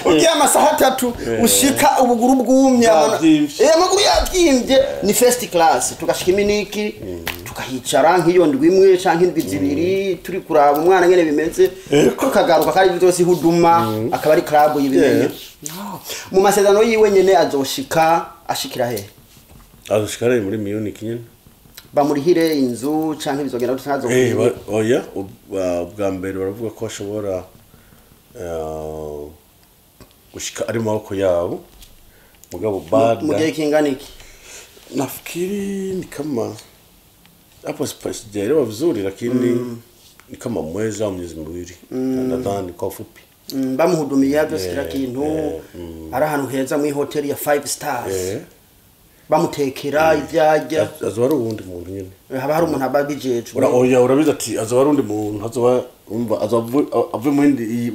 ugiye amasaha 3, ushika ubuguru bwumye. Bwavyimbye. Amaguru yavyimbye. Ni first class, tugashika iminiki, tukahicara nk'iyo ndwi imwe canke indwi 2, turi kuraba umwana ngene bimeze, tukagaruka. Kandi byose ihuduma akaba ari club yibimenye. No. Mu masezerano yiwe nyene azoshika ashikira he? Azoshika ari muri Munich nyene. Bamurihire inzu canke bizogenda gute? Ntazo Oya, ubwa mbere baravuga ko ashobora gushika ari mu maboko yabo, mugabo Mu gihe bada kingana iki? Nafikiri ni kama hapo sijaelewa vizuri, lakini ni kama mwezi au miezi 2 nadhani, kwa ufupi. Bamuhudumiye byose, kila kintu, ari ahantu heza muri hoteli ya 5 stars, bamutekera ibyo arya. Azoba ari uwundi muntu nyene. Haba hari umuntu aba abijejwe. Oya, urabizi ati azoba ari undi muntu, azoba umva azoba avuye mu yindi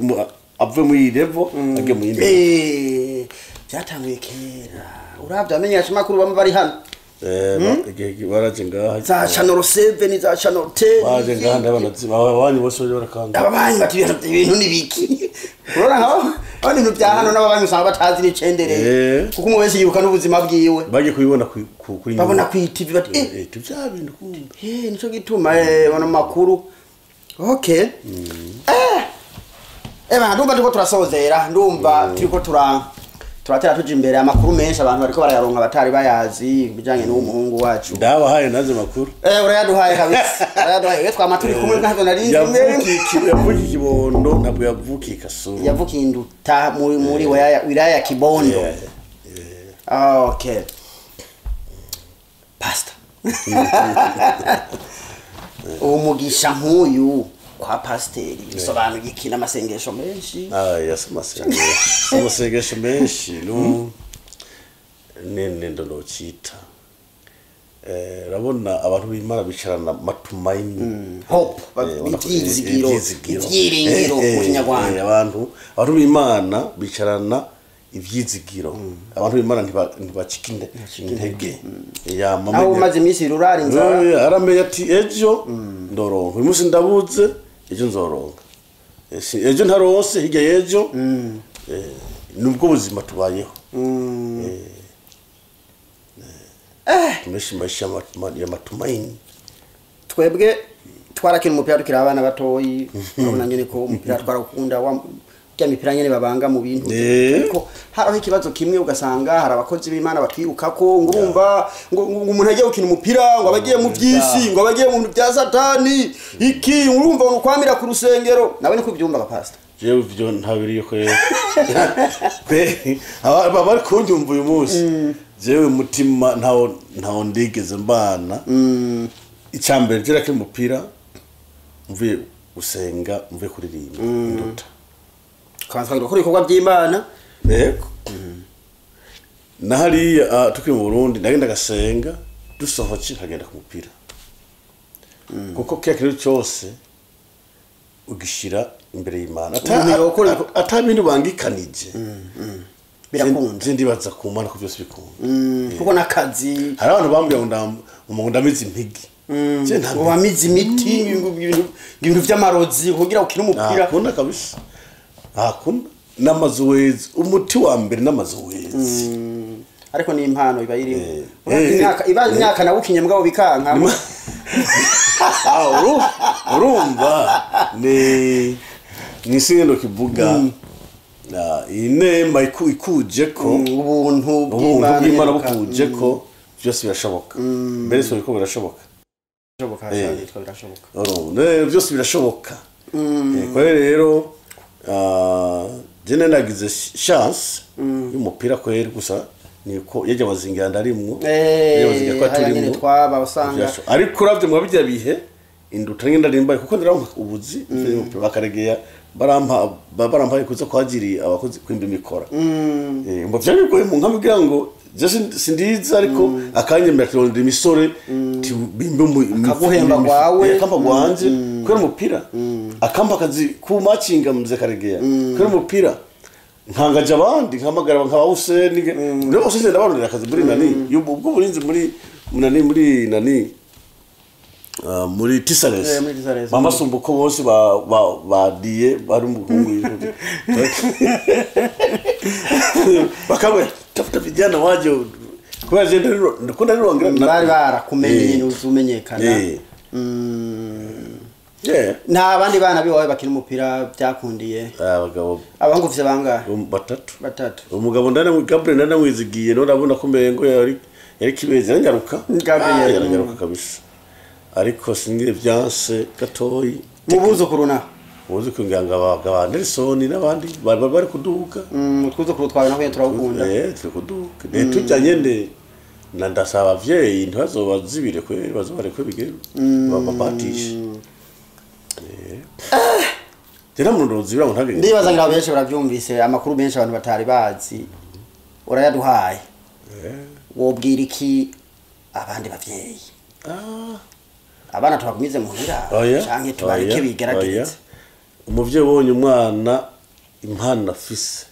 avuye muri iyi level agiye mu yindi level. Byatanguye kera, uravye amenyesha amakuru bamwe bari hano. Igihe baraje ngaha za Channel 7, za Channel 10. Baje ngaha, ndabona ababanyi bose baje barakanga. Ababanyi bati: Ibintu ni biki?" Urabona nkaho aho ibintu bya hano n'ababanyi usanga batazi n'icendereye, kuko umwe wese yibuka n'ubuzima bwiwe. Bagiye kubibona kuri Babona ku TV bati: "Eh, Bya bintu kumbe." Nico gituma bona makuru. Okay. Bana, ndumva turiko turasozera, ndumva turiko turatera tuja imbere. Amakuru menshi abantu bariko barayaronka batari bayazi bijanye n'uwo muhungu wacu. Ndabahaye naze makuru. Urayaduhaye kabisa. Urayaduhaye. We twama turi kumwe, ntabwo nari nzi. Yavukiye Ikibondo, ntabwo yavukiye Kasuru. Yavukiye Induta muri wilaya ya Kibondo. Okay. Pastor. Umugisha nk'uyu kwa pasiteri bisobanuye iki n'amasengesho menshi? Ah, si amasengesho menshi, no nene ndo nocita. Urabona abantu b'Imana bicarana matumaini, hope, ibyizigiro, ibyiringiro mu Kinyarwanda. Abantu b'Imana bicarana ibyizigiro. Abantu b'Imana ntibacika intege. Aho umaze iminsi rurara inzara, aramenya ati ejo ndoronka, uyu munsi ndabuze, ejo nzoronka, ejo ntaronse, hirya y'ejo. Nubwo buzima tubayeho, tumesha maisha ya matumaini. Twebwe twarakina umupira tukiri abana batoyi, urabona nyene ko umupira twarawukunda, ya mipira nyene babanga mu bintu. Ariko haraho ikibazo kimwe, ugasanga hari abakozi b'Imana batwiruka ko ngo urumva ngo umuntu agiye gukina umupira ngo abagiye mu by'isi, ngo abagiye mu bintu bya Satani, iki urumva ngo kwamira ku rusengero. Nawe niko ubyumva ga pastor? Jewe ivyo ntabiriye ko aba bari kunyumva uyu munsi, jewe mutima ntawo ndigeze mbana. Icambere je rakina umupira mvuye gusenga, mvuye kuririmba nduta kabanza gukora ibikorwa by'Imana. Yego. Na hariya tukiri mu Burundi ndagenda gasenga, dusohoke nkagenda ku mupira, kuko kiya kintu cyose ugishira imbere y'Imana, ata bintu bangikanije birakunda. Je ndibaza ku Mana ko byose bikunda, kuko nakazi. Hari abantu bambwiye ngo ndamize impigi, je ntabwo wamize imiti, ibintu vy'amarozi kugira ukine umupira. Akunda kabisa, akunda n'amazoezi, umuti wa mbere n'amazoezi. Ariko ni impano iba irimo, iba imyaka nawe ukinye mugabo bikanka. Urumva ni singendo kivuga inema ikuje ko ubuntu bw'Imana bukuje ko byose birashoboka. Mbere so biko birashoboka. Birashoboka. Byose birashoboka. Kwa rero jene nagize chance y'umupira kweri, gusa niko yaje amazingira ndarimwo, yaje ko turimo twaba usanga. Ariko uravye mu bijya bihe induta ngenda rimbaye, kuko ndaronka ubuzi y'umupira bakaregeya barampa kuza kwagiri abakozi kwimba imikora. Ngo vyabigoye mu nkamubwira ngo je sindiza, ariko akanyemera kirondera imisore bimbe mu akaguhemba gwawe, akamba gwanje kwera umupira, akamba akazi ku macinga muze karegeya kwera umupira, nkangaje abandi nkamagara nkaba Hussein rero bose ndabarondera akazi muri nani ubwo burinzi muri nani muri nani muri Tisales. Mama sumbuko bose ba diye bari mu bakabwe tafuta vijana waje kwa je ndikunda rero bari barakumenye uzumenyekana. Nta bandi bana biwawe bakina umupira byakundiye? Abagabo abahungu ufise bangahe? Batatu. Umugabo ndana Gabriel ndana mwizigiye, none abona ko mbengo yari kibeze yaranyaruka. Gabriel yaranyaruka kabisa, ariko singire byanse gatoyi. Mubuzukuru na mubuzukuru nganga ba Nelson n'abandi bari kuduka. Twuzukuru twawe naho turawukunda. Turi kuduka. Tujyanye nde na ndasaba abavyeyi ntibazobazibire kwe, bazobareke bigere babapatishe. Tena mundo zibira ngo ntagende. Ndibaza ngira benshi baravyumvise, amakuru menshi abantu batari bazi urayaduhaye. Wobwira iki abandi bavyeyi? Abana tubagumize muhira canke tubareke bigerageze? Umuvyeyi ubonye umwana impano afise,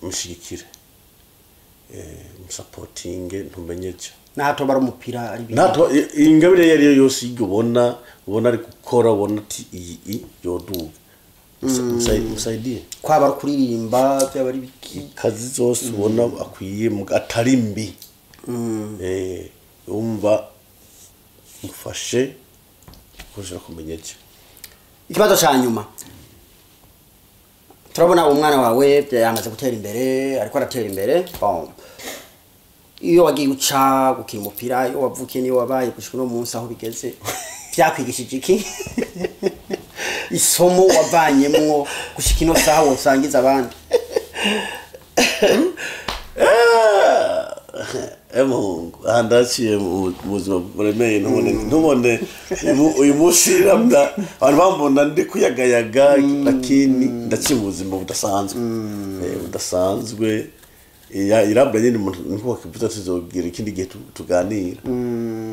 mushigikire, musapotinge, ntumenyeje nato bara umupira ari bintu nato ingabire yari yose ubona ari gukora, ubona ati iyi yoduga, musaidie. Kwaba kuririmba byaba ari biki kazi zose ubona akwiye atari mbi, umva mufashe kuja kumenyeje. Ikibazo ca nyuma, turabona umwana wawe yamaze gutera imbere, ariko aratera imbere. Iyo wagiye uca gukina umupira, iyo wavukiye niyo wabaye gushika no munsi aho bigeze, vyakwigishije iki? Isomo wavanyemwo gushika ino saha wosangiza abandi? Mungu andaciye mu buzima buremeye, ntubone uyu munsi labda abantu bambona ndi kuyagayaga, lakini ndaciye mu buzima budasanzwe, budasanzwe. Ya irabura nyine umuntu niko bakivuza, tuzogira ikindi gihe tuganira.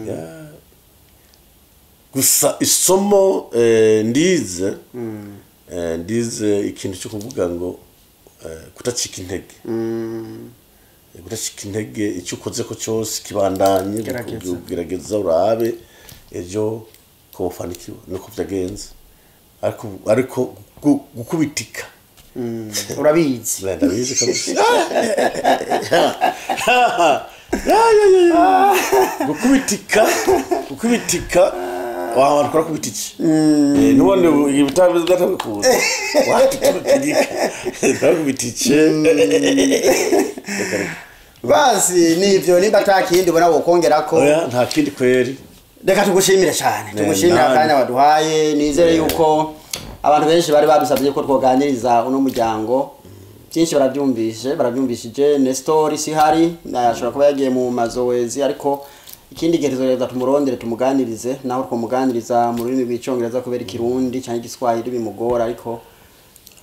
Ya. Gusa isomo ndize, ndize ikintu cyo kuvuga ngo kudacika intege. Kudacika intege, icyo ukoze ko cyose kibandanye. Gerageza. Gerageza urabe ejo ko ufanikiwe, nuko byagenze, ariko gukubitika. Urabizi. Ndabizi kabisa. Ya, ya, ya, ya. Gukubitika, gukubitika, wa abantu kubita iki? N'ubundi ibitabizi ndatabikunda. Wati tukubitika. Ndakubita iki? Basi nivyo, nimba ata kindi ubona wokongerako. Oya, nta kindi kweri. Reka tugushimire cyane, tugushimire nani. Akanya waduhaye. Nizere yuko abantu benshi bari badusabye ko twoganiriza uno muryango, byinshi barabyumvise, barabyumvishije. Nestor sihari, ashobora kuba yagiye mu mazowezi, ariko ikindi gihe tuzogeza tumurondere tumuganirize, naho twomuganiriza mu rurimi rw'Icyongereza kubera Ikirundi cyangwa Igiswahili bimugora, ariko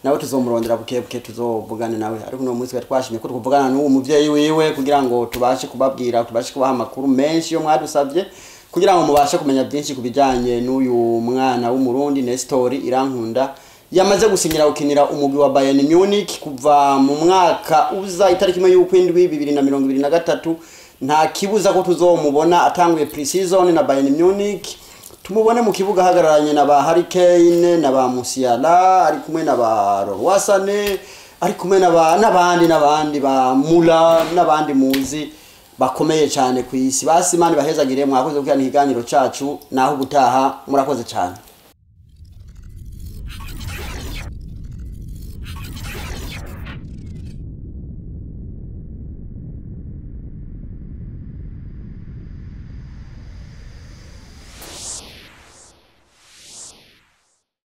nawe tuzomurondera buke buke tuzovugane nawe. Ariko uno munsi twari twashimye ko twuvugana n'uwo muvyeyi wiwe kugira ngo tubashe kubabwira, tubashe kubaha amakuru menshi yo mwadusabye, kugira ngo mubashe kumenya byinshi ku bijyanye n'uyu mwana w'Umurundi Nestor Irankunda, yamaze gusinyira gukinira umugwi wa Bayern Munich kuva mu mwaka uza, itariki 1 y'ukwindwi 2023. Nta kibuza ko tuzomubona atanguye pre-season na Bayern Munich, tumubone mu kibuga ahagararanye na ba Harry Kane na ba Musiala, ari kumwe na ba Leroy Sané, ari kumwe na ba n'abandi n'abandi ba Mula n'abandi muzi bakomeye cyane ku isi. Basi Imana ibahezagire, mwakoze gukurikirana ikiganiro cacu, naho ubutaha. Murakoze cyane.